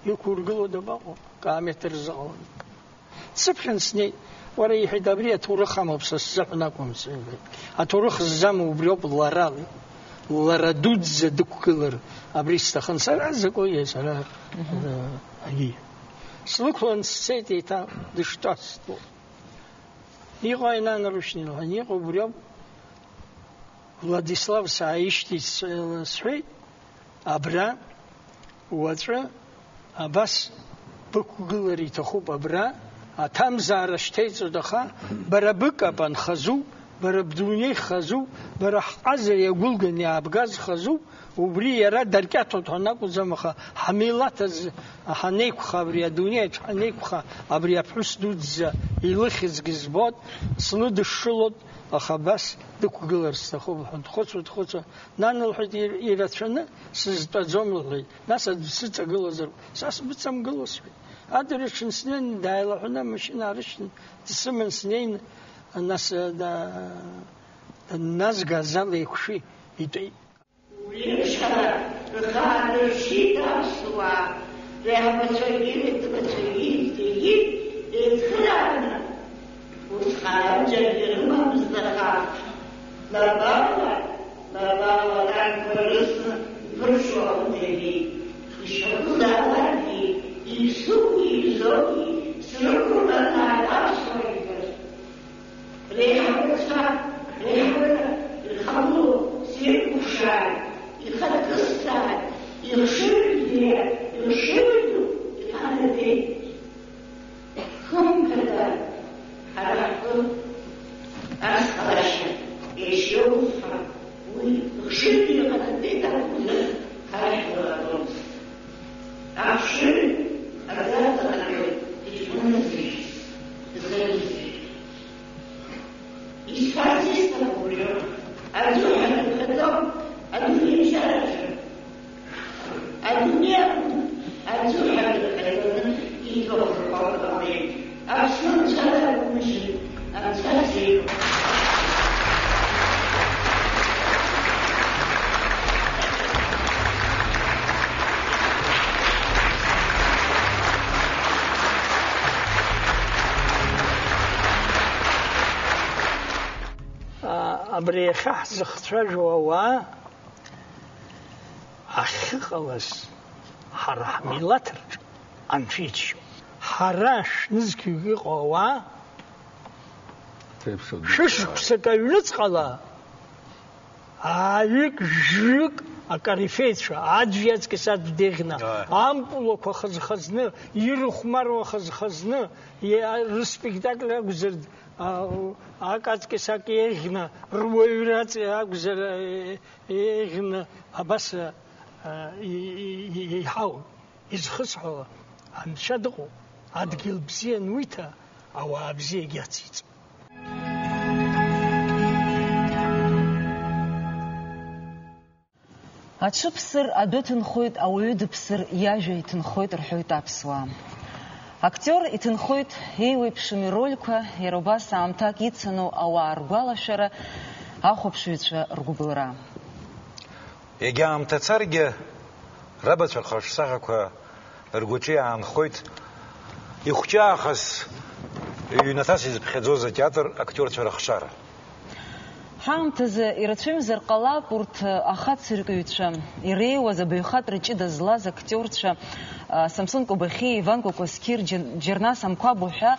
Иқәургыло дабаҟоу? Каамеҭ рзыҟалан. Дсыԥхьан снеит. Уара, иҳәеит, абри аҭоурых амоуп, са сзыҳәан акәым, сҳәеит. Аҭоурых ззамоу убриоуп лара, лара дуӡӡа дықәгылар, абри сҭахын. Сара закәи, сара, Мгм. э, аги. Слықәлан сцеит еиҭа дыштәаз. Иҟои, нан, рушьни, лҳәан, иҟоу убриоуп. Владислав сааишьҭит, с-, сҳәеит, абра, уаҵәы, абас бықәгылар иҭахуп абра, аҭамзаара шьҭеиҵоит, аха бара быкапан хазу, бара бдунеи хазу, бара ҳҟазара иагәылган иаабгаз хазу, убри иара даркьаҭоит ҳәа акәӡам, аха ҳмилаҭ азы ҳанеиқәха, абри адунеиаҿ ҳанеиқәха, абри аԥҳәыс дуӡӡа илыхьызгьы збоит, слыдышшылоит, аха абас дықәгылар сҭахуп ҳәа дхәыцуа, дхәыцуа, нан, лҳәеит, ир-, ирацәаны сызтәаӡом, лҳәеит, нас аӡә сыҵагылазар, са сбыҵамгыло, сҳәеит. Адырҩаҽны снеин, дааилаҳәаны амашьына аарышьҭын, дсыман снеин, нас, э, да-, данназга азал еиқәшәеит, итәеит. Убри аԥшьара рхы аадыршьит аԥсуаа, реиҳабацәагьы, реҭыԥацәагьы зегьы еицхырааны, усҟан абџьаргьы рымамызт, аха лабала, лабала атанкқәа рысны иԥыршуа аҟынӡагьы ишьапы заларгьы, иԥсугьы ибзоугьы срықәыргылан аԥсуа жәлар. Реиҳабацәа, реиҳабацәа ирхабло сеиқәыԥшааит, ихаҵысҭааит, ихшыҩ бзиа, ихшыҩ ду иҟанаҵеит. Хымԥада, ҳара ҳтәы ас ҟалашьа, еишьеи усҟан уи ихшыҩ ду иҟанаҵеит акәымзар, ҳара ҳлаҟаӡомызт. Ахшыҩ аӡаҵаҟаҵоит, иҷкәыназ зегьы, зхаҩыз зегьы. Исҳәарц исҭаху убриоуп, аӡәы ҳәа дыԥхьаӡом адунеи бжьараҿы. Адунеи аҟны аӡәы ҳәа дыԥхьаӡаны иҭаху ҟалеит. Аԥсны Анцәа дҳаргәышьоит, Анцәа бзиоуп. А, абри иахьа ҳзыхцәажәо ауаа ахьыҟалаз ҳара ҳмилаҭ рҿы анцәа иџьшьоуп. Ҳара шәнызқьҩык иҟоу ауаа, шәышықәсык аҩныҵҟала, ааҩык, жәҩык акорифеицәа, аӡәы иаҵкыс аӡә деиӷьны, ампулақәа хазхазны, ирыхәмаруа хазхазны, иа-, рыспектакль акәзар, а, ак аҵкыс ак еиӷьны, руаҩра аҵ-, акәзар, э, еиӷьны, абас, а, и-, и-, и-, еиҳауп. Изхысҳәаауа, Анцәа дыҟоуп, адгьыл бзиа ануиҭа, ауаа бзиагьы ациҵом. Аҽы ԥсыр адәы ҭынхоит, ауаҩы дыԥсыр, иажәа иҭынхоит рҳәоит аԥсуаа. Актиор иҭынхоит еиуеиԥшым ирольқәа, иара убас аамҭак ицану ауаа ргәалашәара, ахәаԥшыҩцәа ргәыбылра. Егьа аамҭа царгьы, рабацәа рхаҿсахьақәа ргәаҿы иаанхоит ихәҷы аахыс ҩнаҭас изыԥхьаӡоз атеатр актиорцәа рыхшара. Ҳаамҭазы ирацәаҩымзар ҟалап урҭ ахацыркыҩцәа иреиуаз абаҩхатәра ҷыда злаз актиорцәа, а, Самсон Кобахьиа, Иван Кәакәасқьыр, Џьер-, Џьарнас Амқәаб уҳәа,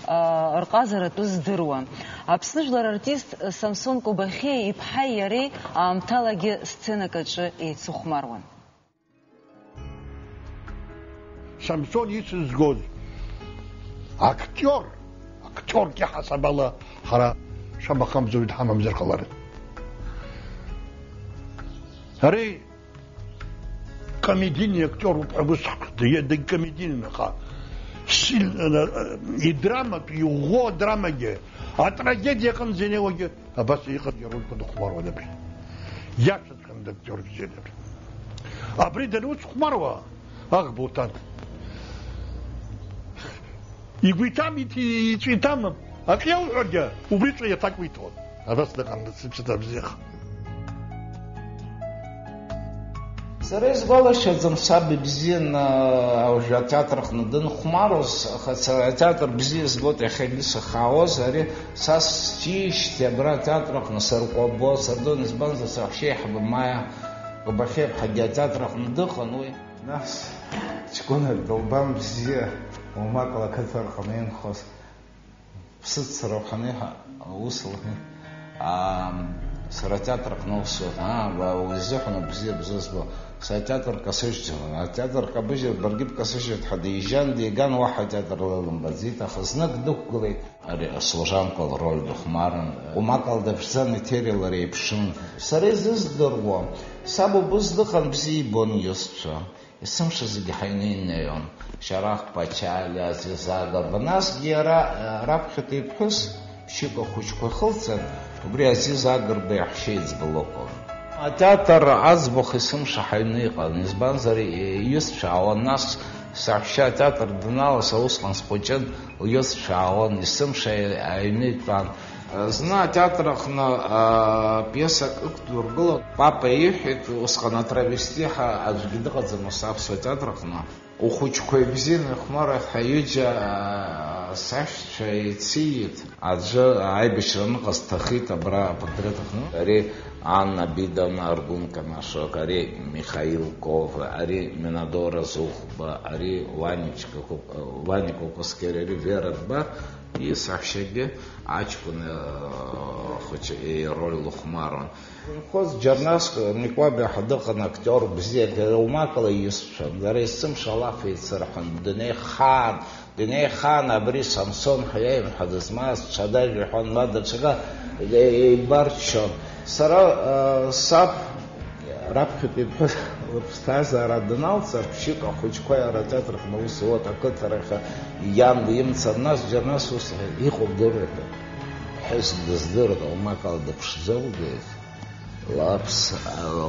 а, рҟазара атәы здыруа. Аԥсны жәлар артист Самсон Кобахьиа иԥҳаи иареи аамҭалагьы сценак аҿы еицыхәмаруан. Самсон ицызгоз актиор, актиорк иаҳасаб ала ҳара шамахамзоуи дҳамамзар ҟаларын. Ари комедийный актиоруп ҳәа ус ҳәа, дагькомедийный, аха сил-, э, э, идраматә, иӷәӷәоу адрамагьы, атрагедиа аҟынӡа инеиуагьы абас иҟаз ирольқәа дыхәмаруан абри. Иашаҵәҟьаны дактиор бзиан абри. Абри дануцхәмаруа, аӷба уҭан. Игәы иҭам, иҭи-, иҵәы иҭам, акы иауҳәаргьы, убриҵәҟьа иаҭак уиҭон. Абас дыҟан, дсыцәа дабзиаха. Сара исгәалашәаӡом саб ибзианы, а, уажәы атеатр аҟны дынхәмаруаз, аха сара атеатр бзиа збоит иахьагьы сахаауаз, ари са счиижьҭеи абра атеатр аҟны саркәабо сардон, избанзар, саҳәшьеиҳабы Маиа Кобахьиаԥҳагьы атеатр аҟны дыҟан уи. Нас ҷкәынак дылбан бзиа, уамак ала ақыҭа рҟны инхоз. Ԥсыцроуп ҳаниҳәа, ус лҳәеит. Аа, сара атеатр аҟны усуан. Аа, ба, уи изыҳәан бзиа бзызбо. Сара атеатр касыжьӡон. Атеатр кабыжьыр, баргьы бкасыжьыртә ҳәа дижьан, диган, уаҳа атеатр лылымбаӡеит, аха знык дықәгылеит. Ари аслужанка лроль дыхәмарын. Умак алдаԥшӡан, Еҭери лареи еиԥшын. Сара изыздыруа, саб убыс дыҟан, бзиа ибон иҩызцәа. Есымша зегьы ҳаҩны инеиуан, Шьарахә Ԥачалиа, Азиз Агрба, насгьы иара, э, раԥхьатәи иԥҳәыс, ԥшьҩык ахәыҷқәа ихылҵын, убри Азиз Агрба иаҳәшьа еиҵбы лакәын. Атеатр аӡбахә есымша ҳаҩны иҟан, избанзар, иҩызцәа аауан, нас саҳәшьа атеатр даналас, усҟан схәыҷын, лҩызцәа аауан, есымша аҩны итәан. Зны атеатр аҟны, аа, пиесак ықәдыргылан, Папа иҳәеит, усҟан атравести ҳәа аӡәгьы дыҟаӡамызт аԥсуа театр аҟны. Ухәыҷқәа ибзианы ихәмаруеит ҳәа ҩыџьа, аа, сашьцәа еициит. Аӡәы аибашьра аныҟаз дҭахеит абра апортрет аҟны. Ари Анна Бидовна Аргун-Канашок, ари Михаил Кова, ари Минадора Зыхәба, ари Ванечка Кук-, Ваня Кукускер, ари Вера Дбар, и саҳәшьагьы аҷкәын, э, хәыҷы ироль лыхәмаруан. Инхоз Џьарнас Никәабиа ҳәа дыҟан, актиор бзиа, дара умакала иҩызцәан. Дара есымша алаф еицырҳәон, днеихаан, днеихаан, абри Самсон ҳәа иаимҳәа дызмаз, ҽада жәаҳәан, ма даҽакы еибарччон. Сара, э, саб раԥхьатәи иԥҳәыс лыԥсҭазаара даналҵ, аԥшьҩык ахәыҷқәа иара атеатр аҟны аус зуа ақыҭарахь иан димцан, нас Џьарнас ус иҟоу дыруеит. Ԥҳәыск дыздырт, аумакала дыԥшӡоугеит. Лаԥс-,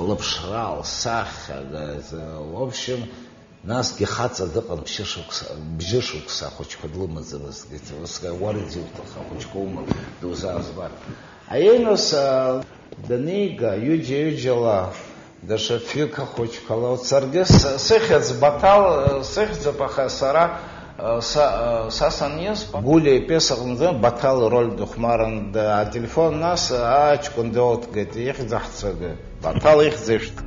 лыԥшра, лсахьа, в общем, Насгьы хаҵа дыҟан, ԥшьышықәса, бжьышықәса ахәыҷқәа длымаӡамызт, ус уара изуҭаху, ахәыҷқәа уман, дузаазбар. Аиеи, нас, а, данига, ҩыџьа-ҩыџьала, даҽа фҩык ахәыҷқәа лоуцаргьы, с-, сыхьӡ Баҭал, а, сыхьӡуп, аха сара, а, са, а, са саниз, Гәлиа ипиеса аҟынӡа Баҭал ироль дыхәмарын, да, ателефон нас, а, аҷкәын дыоуҭгеит, ихьӡ аҳцәыгы, Баҭал ихьӡ ишәҭ.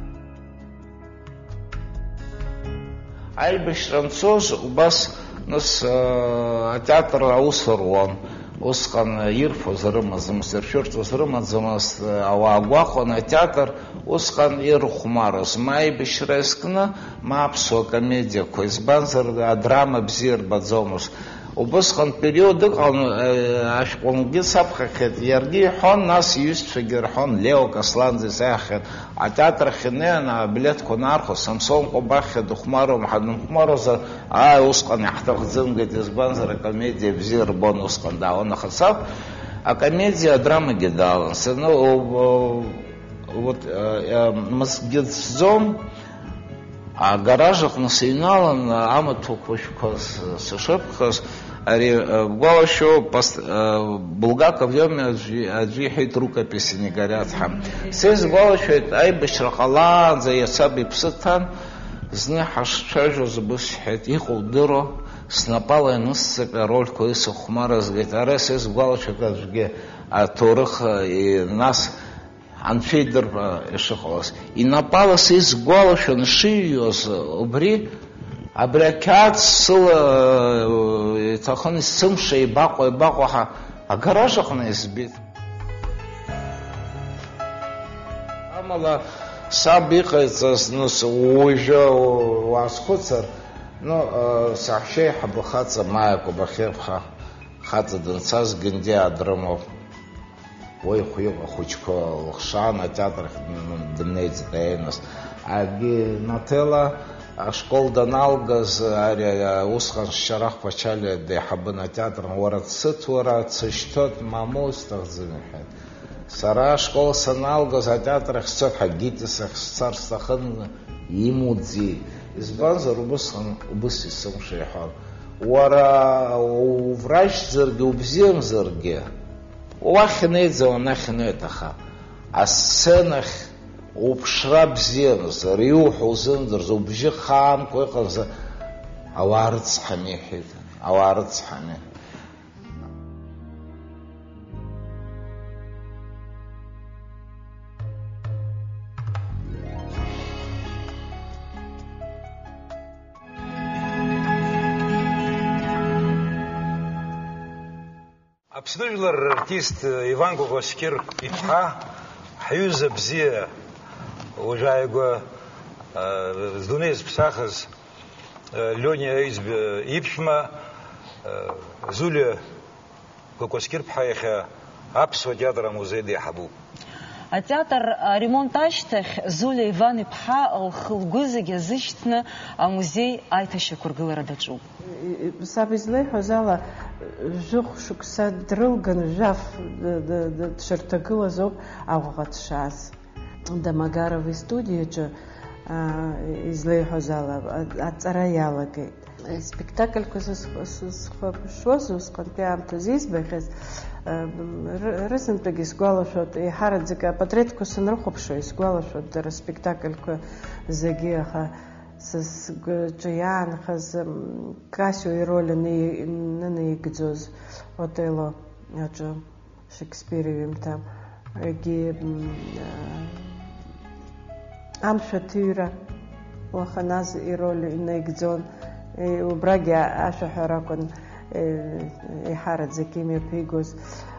Аибашьра анцоз убас, нас, э, атеатр аус руан. Усҟан ирфоз рымаӡамызт, иршәырҵоз рымаӡамызт, э, ауаа гәахәон атеатр усҟан ирыхәмарыз, ма аибашьра иазкны, ма аԥсуа комедиақәа, избанзар, адрама бзиа рбаӡомызт. Убысҟан период ыҟан, э, ашәҟәынгьы саԥхьахьеит, иаргьы иҳәон, нас иҩызцәагьы рҳәон, Лео Касланӡа исаиҳахьеит, атеатр ахь инеин, аблеҭқәа нархәон, Самсон Ҟәабахьа дыхәмаруама, ҳанымхәмаруазар, ааи, усҟан иаҳҭахӡамгеит, избанзар, акомедиа бзиа рбон усҟан, даауан, аха саб акомедиа, адрамагьы даалан. Саны, о, о, вот, э, э, мызкгьы дсӡом, Агараж аҟны сыҩналан, амаҭәақәа шәқәа с-, сышыԥхыз, ари, э, бгәалашәо, пос-, э, Булгаков иоуми аӡәы, аӡәы иҳәеит, рукописи не горят ҳәа. Са исгәалашәоит, аибашьра ҟалаанӡа иацы абиԥсы ҭан, зны ҳашцәажәоз убыс сҳәеит, иҟоу удыруа, снапала ианысҵап арольқәа исыхәмаразгеит. Ара са исгәалашәоит аӡәгьы аҭоурых, э, нас Анцәа идыр ҳәа ишыҟалаз. Инапала са исгәалашәон шиҩуаз убри, абри ақьаад сыла, э, иҭахын, сымша еибаҟо-еибаҟо ҳәа агараж аҟны избеит. Амала саб иҟаиҵаз, нас, уажәы уаазхәыцыр, ну, э, саҳәшьа еиҳабы хаҵа Маиа Кәабахьеиԥҳа, хаҵа данцаз Гындиаа дрымоуп. Уи хәҩык ахәыҷқәа лыхшаан атеатр ахь дын-, дымнеиӡеит, аиеи, нас. Аргьы Наҭела ашкол даналгаз, ари, а, усҟан Шьарах Ԥачалиа деиҳабын атеатр, уара дсыҭ, уара дсышьҭоит, мамоу, сҭахӡам, иҳәеит. Сара ашкол саналгаз атеатр ахь сцоит, ҳагьитис ахь сцар сҭахын, имуӡеит. Избанзар, убысҟан, убыс исымша иҳәон. Уара уврашьзаргьы, убзиамзаргьы, уахь инеиӡа, уанахь инеит, аха асценахь уԥшра бзиамзар, иуҳәо узымдырӡо, убжьы хаамко иҟамзар, ауаа рыцҳами, иҳәеит, ауаа рыцҳами. Аԥсны жәлар рартист Иван Кәакәасқьыр иԥҳа, ҳҩыза бзиа, уажәааигәа, э, зыдунеи зыԥсахыз, э, Лиониа Аҩӡба иԥшәма, э, Зулиа Кәакәасқьыр-ԥҳа иахьа Аԥсуа театр амузеи деиҳабуп. Атеатр аремонт ашьҭахь Зулиа Иван-иԥҳа лхы-лгәы зегьы азышьҭны амузеи аиҭашьақәыргылара даҿуп. Саб излеиҳәаз ала, жәохә шықәса дрылган, жәаф д-, д-, д-, дшырҭагылаз ауп Аҟәаҟа дшааз. Дамагаровы истудиаҿы, аа, излеиҳәаз ала, а-, аҵара иалагеит. Спектакльқәа сызх-, сызхәаԥшуаз усҟантәи аамҭазы избахьаз, м, ры-, рызынтәык исгәалашәоит, еиҳараӡак апатреҭқәа санрыхәаԥшуа исгәалашәоит дара аспектакльқәа зегьы, аха са сгәаҿы иаанхаз, м, Кассио ироль ани-, анаигӡоз Отелло аҿы. Шекспир иҩымҭа, егьи, м, а, амшә аҭыҩра, Лоханаз ироль инаигӡон, е, убрагьы ашәаҳәара акәын, е, еиҳараӡак имҩаԥигоз.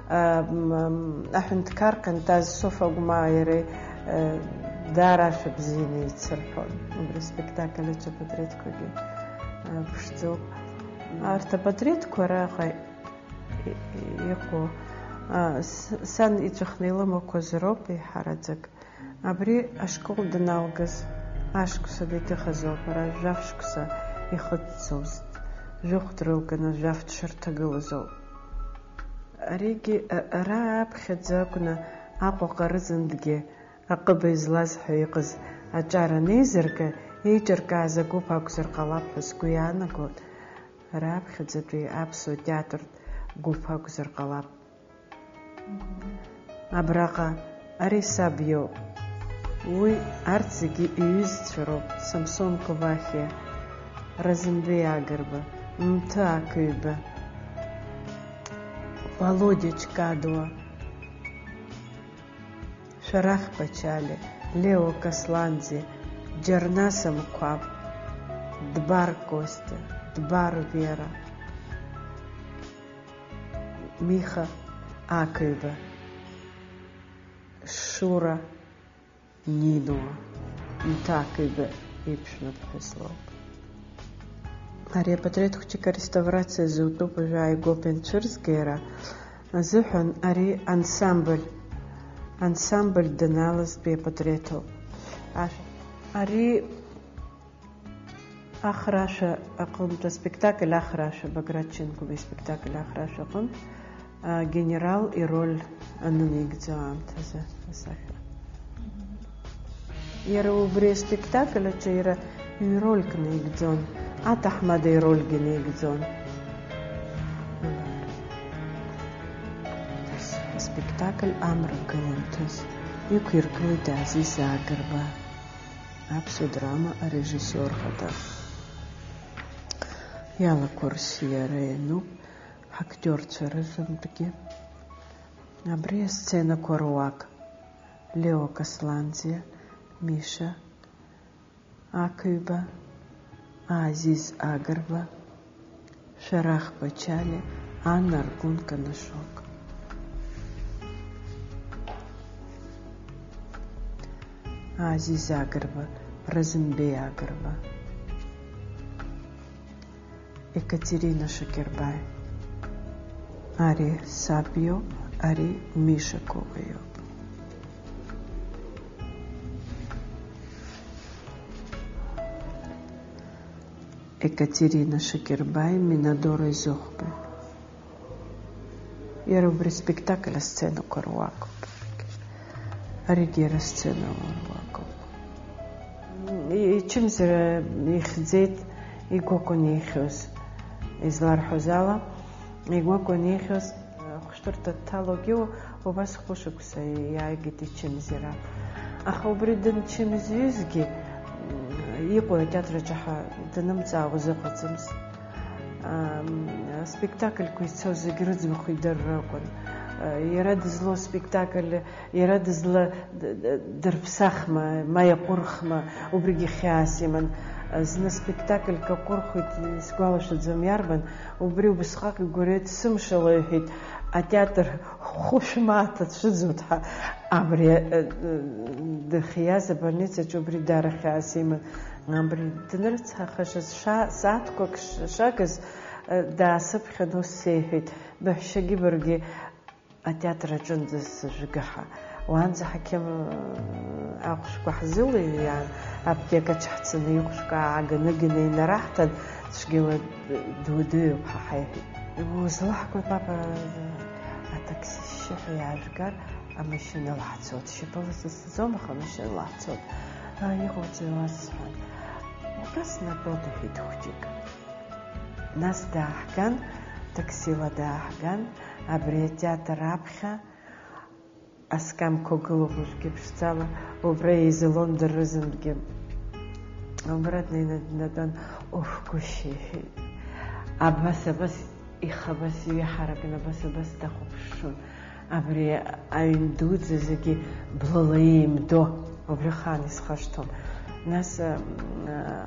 А, м, м, аҳәынҭқар Къентаз Софа Агәмаа иареи, е, даара ашәа бзианы еицырҳәон, убри аспектакль аҿы апатреҭқәагьы, а, ԥшӡоуп. Арҭ апатреҭқәа раҟа и-, иҟоу, а, с-, сан иҵәахны илымақәаз роуп еиҳараӡак. Абри ашкол даналгаз, ашықәса дагьыхазоуп, ара жәаф шықәса ихыҵӡомызт, жәохә дрылганы жәаф дшырҭагылаз ауп. Аригьы, а, ара аԥхьаӡа акәны Аҟәаҟа рызынтәгьы аҟыба излаз ҳәа иҟаз аҿар анеизырга, Еиҿыркааз агәыԥ акәзар ҟалап ҳәа сгәы иаанагоит, раԥхьаӡатәи аԥсуа театртә гәыԥ акәзар ҟалап. Абраҟа ари саб иоуп. Уи арҭ зегьы иҩызцәа роуп, Самсон Квахиа, Разымбеи Агрба, Мҭы Ақыҩба, Володиа Чкадуа, Шәарах Пачалиа, Лео Касланӡиа, Џьарнас Амқәаб, Дбар Костиа, Дбар Вера, Миха Ақыҩба, Шура Нино, Мҭы Ақыҩба иԥшәма ԥҳәыс лоуп. Ари апатреҭ хәҷык ареставрациа зутәуп, уажәы ааигәоуп ианцәырзга иара азыҳәан, ари ансамбль, ансамбль даналазтәи апатреҭ ауп. Ашә-, ари Ахрашәа аҟынтә, аспектакль Ахрашәа, Баграт Чынқәба испектакль Ахрашәа аҟынтә, а, генерал ироль анынеигӡо аамҭазы асахьа. Иара убри аспектакль аҿы иара ҩ-рольк наигӡон, аҭаҳмада ирольгьы наигӡон. Аспектакль амра гылан ҭыҵ, иқәиргылеит Азиз Агрба. Аԥсуа драма арежиссиор хада. Иалақәыршь иара иануп ҳактиорцәа рызынтәгьы. Абри асценақәа руак: Лео Касланӡиа, Миша Ақыҩба, Азиз Агрба, Шәарах Пачалиа, Анна Аргәын Канашок. Азиз Агрба, Разымбеи Агрба, Екатерина Шакербаи. Ари саб иоуп, ари Миша Коба иоуп. Екатерина Шакербаи, Минадора Изыхәба. Иара убри аспектакль асценақәа руакуп. Аригьы иара асцена руакуп. И-, ичымазара ихьӡеит игәы акәын ихьыз, изларҳәоз ала, игәы акәын ихьыз, ахәшәтәырҭа дҭалогьы убас хәышықәса иааигеит ичымазара. Аха убри дымчымазаҩызгьы, м, иҟоу атеатр аҿы ҳа данымҵаауа узыҟаҵамызт. Ам, аспектакльқәа ицоз зегь рыӡбахә идырра акәын. Иара дызлоу аспектакль, иара дызла-, д-, д-, дырԥсахма, ма иаҟәырхма, убригьы хьаас иман. Зны спектакльк аҟәырхуеит, исгәалашәаӡом иарбан, убри убысҟак игәырҩеит, сымшала, иҳәеит, атеатр хәышә мааҭ ацәыӡуеит ҳәа. Абри, э, э, дыхиаз абольницаҿы убри даара хьаас иман. Абри днырцҳахашаз ша-, сааҭқәак ш-, шагыз, э, даасыԥхьан, ус сеиҳәеит, баҳәшьагьы баргьы атеатр аҿынӡа сыжәга ҳәа. Уаанӡа ҳақьым, э, ахәшәқәа ҳзылыҩҩаан, аԥҭека ҽҳцаны ихәшәқәа ааганыганы инараҳҭан, цәгьала д-, дудыҩуп ҳәа ҳаиҳәеит. Узлаҳго, папа, атакси шьшьыҳәа иаажәгар, амашьына лаҳцоит, шьапыла сызцаӡом, аха амашьына лаҳцоит. Аа, иҟауҵеи уа, сҳәан. Убра снатәоит, иҳәеит хәҷык. Нас дааҳган, таксила дааҳган, абри атеатр аԥхьа аскамқәа гылоуп уажәгьы ԥшӡала, убра еизалон дыррызынгьы. Убра днеины днатәан, уф, гәышьа, иҳәеит. Абас, абас, ихы абас иҩаҳаракны, абас, абас дахәаԥшуан. Абри аҩн дуӡӡа зегьы блала еимдо, убри ахаан исхашҭуам. Нас, м,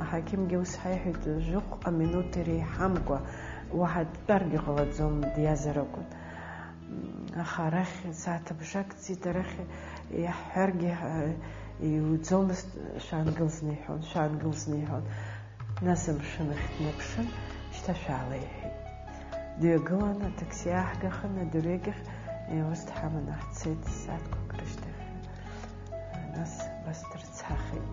аҳақьымгьы ус ҳаиҳәеит, жәохәҟа минуҭ иреиҳамкәа, уаҳа дтәаргьы ҟалаӡом, диазар акәын. М, аха арахь сааҭ абжак ҵит, арахь иаҳҳәаргьы, ҳа, иуӡомызт, шәаангыл зны иҳәон, шәаангыл зны иҳәон. Нас амшын ахь днаԥшын, шьҭа шәаала, иҳәеит. Дҩагылан, атакси ааҳгахын, адырҩегьых, э, ус дҳаманы ҳцеит, сааҭқәак рышьҭахь. Нас абас дырцахит.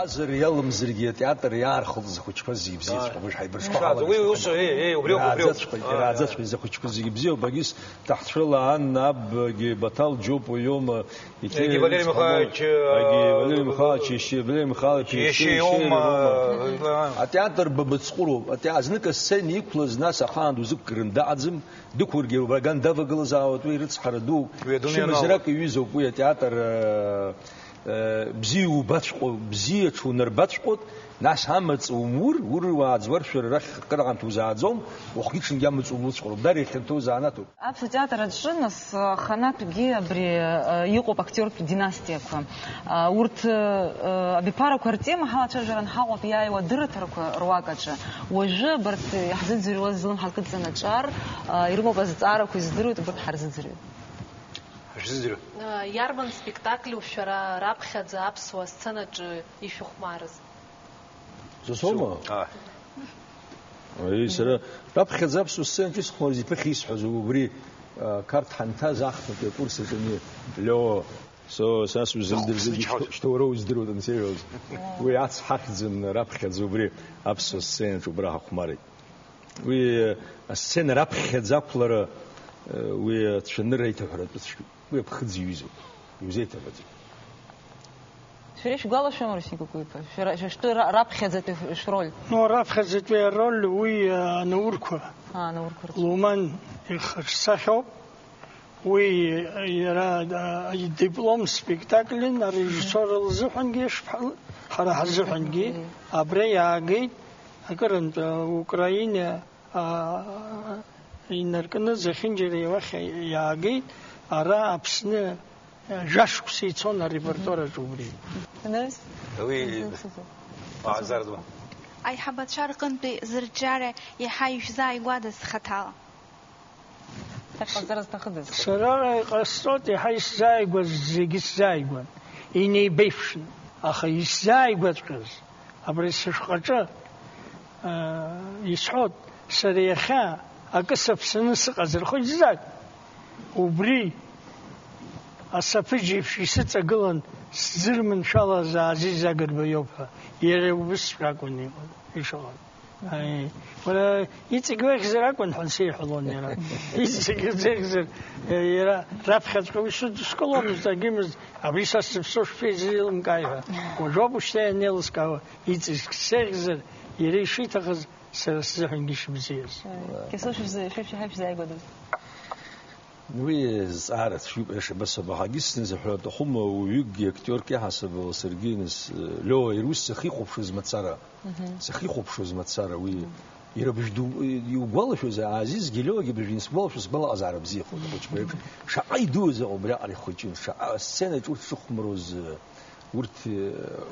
Азар иалымзаргьы атеатр иаархәылҵыз ахәыҷқәа зегьы бзиаҵәҟьа, уи ҳаибарҽхәа ҳаҭаҳәа ҳалалеишьа. Уи, ус, еи, еи, убриоуп, убриоуп. Ирааӡаҵәҟьеит, ирааӡаҵәҟьеит, зхәыҷқәа зегьы бзиоуп, агьыс ҭаҳцәыла Анна абгьы Баҭал Џьопуа иоума, иҭе-, Егьи Валери Михайлович, э, Егьи Валери Михайлович, иашьа Валери Михайлович, иашьа иашьа иоума, иоума. Э, атеатр ба быцҟәыроуп, атеа-, знык асцена иқәлаз, нас ахаан дузықәгарын даҟаӡам, дықәыргьы убраган давагылазаауеит, уи рыцҳара дууп. Уи адунеи аналоуп. Чымазарак иҩызоуп уи атеатр, э, Э, бзиа убаҵәҟьоу, бзиа ҽунарбаҵәҟьоит, нас амаҵ умур, ур уааӡуар, шәара рахь акыраамҭа узааӡом, уахгьы-ҽынгьы амаҵ умуцәҟароуп, дар иахьанҭоу занааҭуп. Аԥсуа театр аҿы, нас, аханатәгьы абри, э, иҟоуп актиортә династиақәа. А, урҭ, э, абиԥарақәа ртема ҳалацәажәаран ҳаҟоуп иааиуа адырраҭарақәа руак аҿы. Уажәы абарҭ иаҳзыӡырҩуаз злымҳа кыдҵан аҿар, а, ирымоуп азҵаарақәа, издыруеит, убарҭ ҳарзыӡырҩуеит. Ҳашәзыӡырҩ. Иарбан спектакльу шәара раԥхьаӡа аԥсуа сценаҿы ишәыхәмарыз? Сосома? Ааи. Аи, сара раԥхьаӡа аԥсуа сценаҿы исхәмарыз иԥыхьа исҳәаз убри, а, Қарҭ ҳанҭаз ахԥатәи акурс аҿы ани Лео, со-, са сузымдырӡеит, Зыхәԥсычҳауа. Шьҭа-, шьҭа уара уздыруеит ансеиҳәоз. Уи ацҳахьӡын раԥхьаӡа убри аԥсуа сценаҿы убра ҳахәмарит. Уи, э, асцена раԥхьаӡа ақәлара, э, уи ацәанырра аиҭаҳәаратәы цәгьоуп. Уи аԥхыӡ иҩызоуп. Иузеиҭаҳәаӡом. Шәара ишәгәалашәома, Русин Кәыкәиԥа? Шәара, шәа шәтәы ра-, раԥхьаӡатәи шәроль? Ну, раԥхьаӡатәи ароль уи, э, анаурқәа. А, анаурқәа рацәа. Луман ихаҿсахьоуп. Уи иара, а, идиплом спектакльын арежиссор лзыҳәангьы, шԥа-, ҳара ҳзыҳәангьы. Мгм. Абра иаагеит, акырынтә, а, Украина, а, инаркны зехьынџьара уахь иаагеит, ара Аԥсны, а, жәашықәса ицон арепертуараҿ убри. Анырс? Уи, Анырс изы. А, зараз. Аиҳабацәа рҟынтәи зырҿиара иаҳа ишәзааигәадаз хаҭала? Сара иҟасҵоит, еиҳа исзааигәаз зегьы сзааигәан, инеибеиԥшын. Аха исзааигәаҵәҟьаз, абри сышәҟәаҿы, аа, исҳәоит, сара иахьа акы саԥсаны сыҟазар, хәыҷӡак, убри асаԥыџь еиԥш исыҵагылан сзырманшәалаз Азиз Агрба иоуп ҳәа, иара убысҵәҟьа акәын иҟаз, ишыҟаз. Аи, уара, иҵегь уеиӷьзар акәын ҳәа сеиҳәалон иара. Иҵегь уеиӷьзар, иара раԥхьаҵәҟьа уи сыдыскыломызт, акгьымызт, абри са сзыԥсоу шԥеизеилымкааи ҳәа. Уажәоуп ушьҭа ианеилыскаауа, иҵегь сеиӷьзар, иара ишиҭахыз сара сзыҳәангьы ишыбзиаз. Кьасоу шәзы-, шәа-, шәа-, шәзааигәадаз? Уи зҵаара цәгьоуп, иашабас абаҳагьы сзыҳәа аҭахума, уаҩыкгьы актиорк иаҳасабала саргьы, нас, Лео, иара ус сахьихәаԥшуаз мацара. Мгм. Сахьихәаԥшуаз мацара, уи, мгм, иара бжь ду, иугәалашәозар, Азизгьы Леогьы быжәҩан сгәалашәо, сбалаҟазаара бзиахоит, ахәыҷқәа реиԥш. Шаҟа идуз аҟоу абриаҟара ихәыҷын, шаҟа асценаҿ урҭ шрыхәмаруаз, урҭ,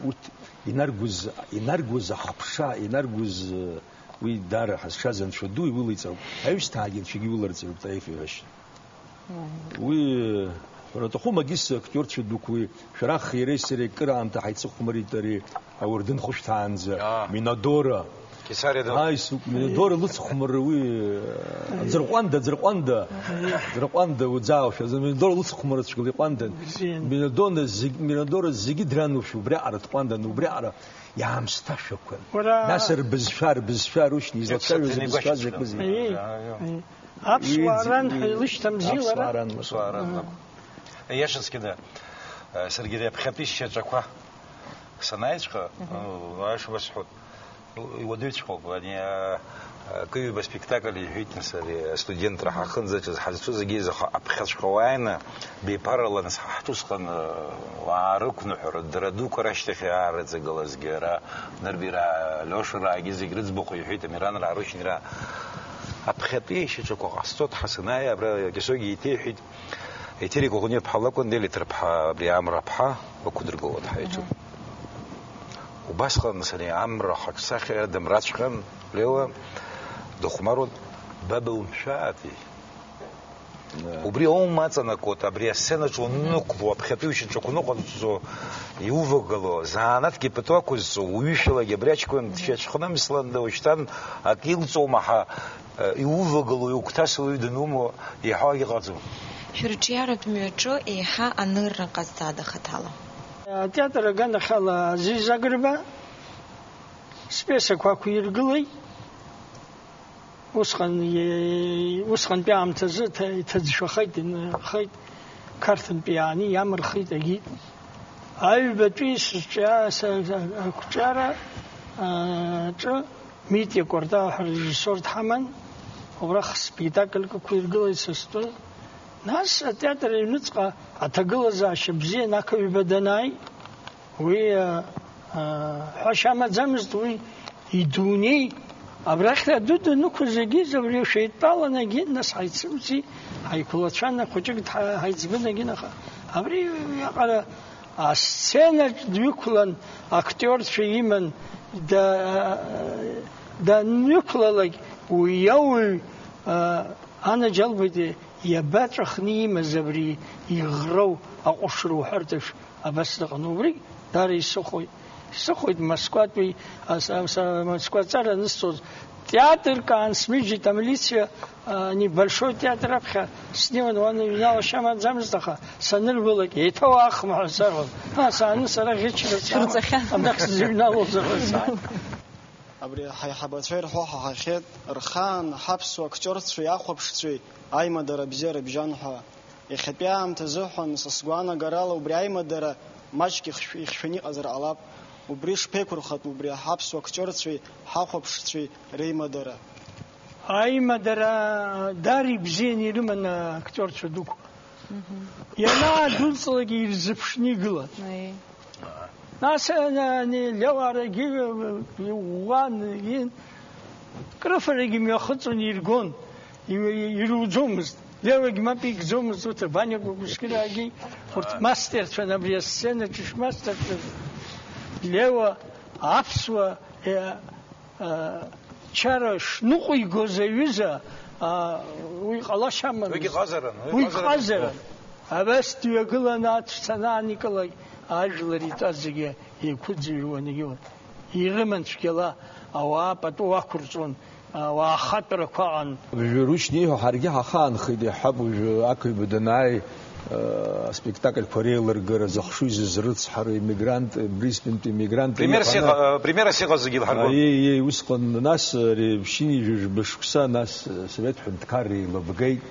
урҭ инаргоз, инаргоз ахԥша, инаргоз, уи даара ҳазшаз анцәа ду иулеиҵароуп. Аҩсҭаагьы анцәагьы иуларҵароуп, Таиф иҳәашьа. Уи, ҳәара аҭахума, Гиса актиорцәа дук уи, шәарах иареи сареи кыр аамҭа ҳаицыхәмарит ари ауардын хәышәҭаанӡа, Аа. Минадора. Кесариа дыҟ- Аи, сук, Минадора лыцыхәмарра уи, аӡырҟәанда, аӡырҟәанда, аӡырҟәанда уӡаауашәа, Минадора лыцыхәмарра цәгьала иҟәандан. Бзиан. Минадона зегь-, Минадора зегьы дранушәа, убриаҟара дҟәандан, убриаҟара иаамсҭашәақәан. Уара Нас рбызшәа, рбызшәа рушьни, излацәажәоз Иаԥсаҭа рбызшәа инеигәаччаны. Закәызеи? Аиеи, Иа, иа. Аиеи. Аԥсуаа Уи ран ҳәа иӡ-, илышьҭамзи, аԥсуаа лара? Ран. Аԥсуаа ран, акәу. Иашаҵәҟьаны, э, саргьы ари аԥхьатәи сшьаҿақәа санааиҵәҟьа, Мгм. э, аиаша басҳәоит, уадаҩҵәҟьоуп, ани, э, акы-ҩба спектакль иҳәеит, нас, ари астудентра ҳахынӡаҿыз ҳазцу зегьы изаха аԥхьаҵәҟьа уааины, беиԥараланы, нас, ҳаҳҿы усҟан, э, уаа рықәныҳәара, дара дуқәа рашьҭахь иаарыҵагылазгьы, ара Нырбира, Лиоша раагьы зегь рыӡбахә иҳәеит, Амиранраа рушьнираа. Аԥхьатәи шьаҿақәа ҟасҵоит, ҳа санааи, абра Кьасогьы еиҭеиҳәеит, Еҭери Коӷониа-ԥҳа лакәын, Нели Ҭарԥҳа, абри Амра-ԥҳа, уақәдыргылон ҳаҩаҿы. Мгм. Убасҟан, нас, ари Амра хаҿсахьа Адам раҵәҟьан, Леуа дыхәмаруан, Баба умшәааит. Убри аума аҵанакуа, абри асценаҿ уаннықәло, аԥхьатәи ушьаҿақәа ныҟәызҵо, иувагыло, заанаҭк ипату ақәызҵо, уҩышәалагьы абри аҷкәын дшьацәхнымсланда, ушьҭан акы илҵоума ҳәа, э, иувагыло, иугәҭасуа уаҩы данумоу, иаҳауагьы ҟаҵоуп. Шәырҿиаратә мҩаҿы еиҳа анырра ҟазҵада хаҭала? Атеатр аганахьала Азиз Агрба спиесақәа ақәиргылеит. Усҟан, усҟантәи аамҭазы иҭа-, иҭаӡшәахеит, инхеит, Қарҭынтәи иааны иамырхит, агьит. Аҩбатәи сҿиа-, са-, са-, ақәҿиара, а, аҿы Митиа Кәарта ҳарежиссиор дҳаман, убрахь спектакльк ықәиргылеит са стәы. Нас атеатр аҩныҵҟа аҭагылазаашьа бзиан ақаҩба данааи, уи, а, а, ҳәашьа амаӡамызт, уи идунеи абрахь аду данықәыз егьиз абри шәеидтәалан, егьи нас ҳаицымци, ҳаиқәлацәан, хәыҷык дҳа-, ҳаиҵбын, егьи наха. Абри аҟара асценаҿ дҩықәлан, актиорцәа иман, да-, данҩықәлалак, уи ауаҩ, а, анаџьалбеит, иабаҵәахны имаз абри иӷроу аҟәышра уҳәартә еиԥш, абас дыҟан. Убригь даара исыхәоит. Исыхәоит Москватәи, ас-, ас-, Москва аҵара анысҵоз, театрк аансмыжьит, амилициа, а, небольшой театр аԥхьа снеиуан, уан иҩналашьа амаӡамызт, аха санырбалак, еиҭа уахмаҳәа сарҳәон. Ха, сааны сара ӷьычра саауан. Шәырҵахьан. Абнахь сзыҩналозар ҳәа сааит. Абри ҳаиҳабацәа ирҳәо ҳаҳахьеит, рхаан ҳаԥсуа актиорцәеи ахәаԥшцәеи аимадара бзиа рыбжьан ҳәа. Иахьатәи аамҭа азыҳәан, са сгәаанагарала, убри аимадара маҷк ихшә-, ихшәаны иҟазар ҟалап. Убри шԥеиқәырхатәу убри ҳаԥсуа актиорцәеи ҳахәаԥшцәеи реимадара? Аимадара даара ибзианы ирыман актиорцәа дуқәа. Мгм. Ианаадәылҵлак ирзыԥшны игылан. Аи. Нас, э, ани Леуарагьы, э, иӷәӷәан, ин-, крыфарагьы мҩахыҵуан, иргон, и-, и-, ируӡомызт. Леуагьы мап икӡомызт, урҭ Ваниа Гәагәышкьыраагьы, урҭ мастерцәан абри асценаҿы шмастерцәаз. Леуа аԥсуа, э, а, чара шныҟәигоз аҩыза, а, уи ҟалашьа амамызт. Уигьы ҟазаран, уи Уи ҟазаран. ҟазаран. Абас дҩагыланы ацә санааникылак, ажәлар итәаз зегьы еиқәыӡырҩуан, егьи ирыман цәгьала ауаа пату ақәырҵон, ауаа ахатәрақәа аҟан. Уажәы Рушьни ииҳәо ҳаргьы ҳахаанхеит, иаҳҳәап, уажәы ақыҩба данааи, Аспектакльқәа реилыргара зыхшыҩ зызрыцҳароу иммигрант, Брисбентәи иммигрант Примерс иҟан. Иҟа-, э, примерс иҟазгьы лҳаргон. Аиеи, иеи, усҟан, нас, ари ԥшьынҩажәи жәба шықәса, нас, э, Совет ҳәынҭқарра еилыбгеит.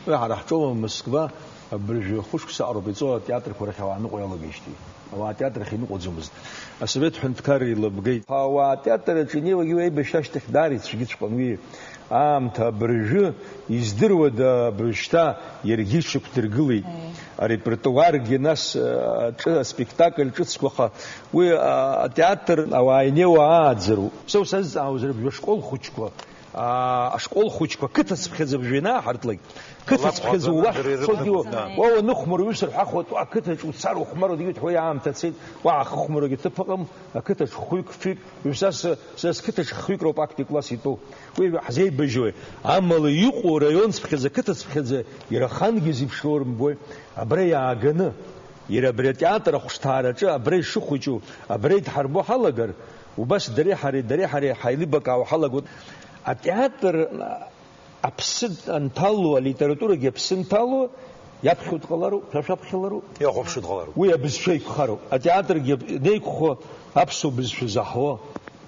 Уи ҳара ҳҿоума Москва, абыржәы хәышықәса аҟароуп иҵоу атеатрқәа рахь ауаа ныҟәо иалагеижьҭеи. Ауаа атеатр ахь иныҟәаӡомызт. Асовет ҳәынҭқарра еилыбгеит. Ауаа атеатр аҿы инеиуагьы уи аибашьра ашьҭахь даара ицәгьаҵәҟьон уи. Аамҭа абыржәы, издыруада абыржәшьҭа, иаргьы иҽықәдыргылеит. Аи. Арепертуаргьы нас, а, аҿы аспектакль ҿыцқәа, аха уи, а, атеатр ауаа инеиуа ааӡароуп. Са усазҵаауазар, абжа ашкол хәыҷқәа, а, ашкол хәыҷқәа қыҭацыԥхьаӡа абжа ианааҳартлак, қыҭацыԥхьаӡа Лабхәа уахь дырирыԥхьаӡа, цогьы уа, да. Уа уаныхәмаруа, уаҩсыр ҳәа ахәа, ақыҭаҿ уцар ухәмаруа, дегьы уҳәо, аамҭа цеит, уаҟа ахыхәмаруагьы ҭыԥ ыҟам, ақыҭаҿ хәҩык, фҩык, ҩсас, сара сқыҭаҿ хҩык роуп актәи класс итәоу. Уи ҳзеибажьои? Амала иҟоу раион цыԥхьаӡа, қыҭа цыԥхьаӡа ирахангьы зеиԥшроу рымбои? Абра иааганы, иара абри атеатр ахәышҭаараҿы абра ишыхәыҷу, абра идҳарбо ҳалагар, убас дареи ҳареи, дареи ҳареи ҳаилибакаауа ҳалагоит. Атеатр аԥсы анҭало, алитературагьы аԥсы анҭало, иаԥхьо дҟалароуп, шәа шәаԥхьалароуп. Иахәаԥшуа дҟалароуп. Уи абызшәа еиқәхароуп. Атеатргьы неиқәхо аԥсуа бызшәа заҳуа.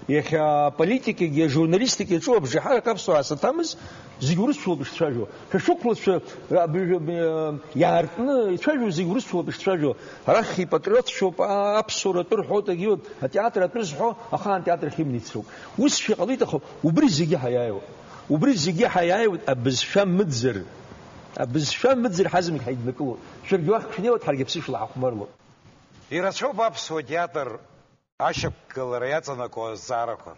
Иахьа аполитикагьы, ажурналистикагьы аҿы абжеиҳарак аԥсуаа саҭамыз, зегь урысшәалоуп ишцәажәо. Шәа шәықәлацәа, ра-, б-, б-, иаартны ицәажәо зегь урысшәалоуп ишцәажәо. Арахь ипатриотцәоуп, а-, аԥсуара атәы рҳәоит, егьи атеатр атәы зҳәо ахаан атеатр ахь иманы ицроуп. Усшәа иҟалеит, аха убри зегьы ҳаиааиуеит. Убри зегьы ҳаиааиуеит, абызшәа мыӡыр. Абызшәа мыӡыр ҳазмагь ҳаиднакылоит. Шәаргьы уахь шәнеиуеит, ҳаргьы аԥсышәала ҳахәмарлоит. Ирацәоуп аԥсуа театр ашьақәгылара иаҵанакуа азҵаарақәа.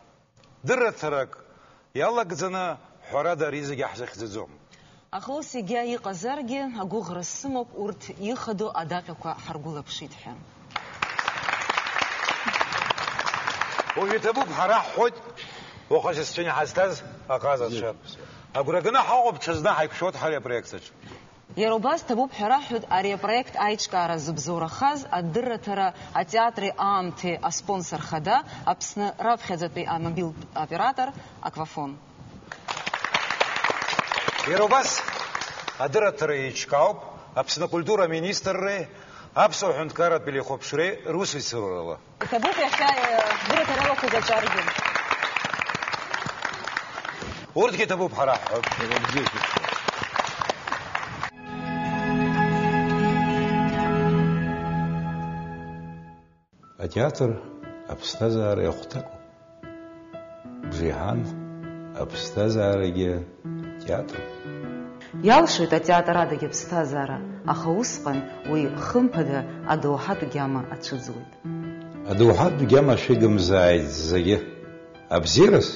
Дырраҭарак иалагӡаны, ҳәарада, ари зегьы ҳзыхьӡаӡом. Аха ус егьа иҟазаргьы, агәыӷра сымоуп, урҭ ихадоу адаҟьақәа ҳаргәылаԥшит ҳәа. Уажә иҭабуп, ҳара ҳҳәоит, уаха сесцәа иҳазҭаз аҟазацәа. Агәра ганы ҳаҟоуп, ҽазны ҳаиқәшәоит ҳари апроект аҿы. Иара убас ҭабуп ҳәа раҳҳәоит ари апроект аиҿкаара зыбзоурахаз адырраҭара атеатри аамҭеи аспонсор хада, Аԥсны раԥхьаӡатәи амобилтә оператор Аквафон. Иара убас адырраҭара еиҿкаауп Аԥсны акультура аминистрреи Аԥсуа ҳәынҭқарратә телехәаԥшреи русеицыррала. Иҭабуп иахьа, э, ҳдырраҭара алахәыз аҿаргьы. Урҭгьы иҭабуп ҳара ҳҳәап. Атеатр аԥсҭазаара иахәҭакуп. Бжеиҳан аԥсҭазаарагьы театруп. Иалшоит атеатр адагьы аԥсҭазаара, аха усҟан уи хымԥада адоуҳатә гьама ацәыӡуеит. Адоуҳатә гьама шәыгымзааит зегьы. Абзиараз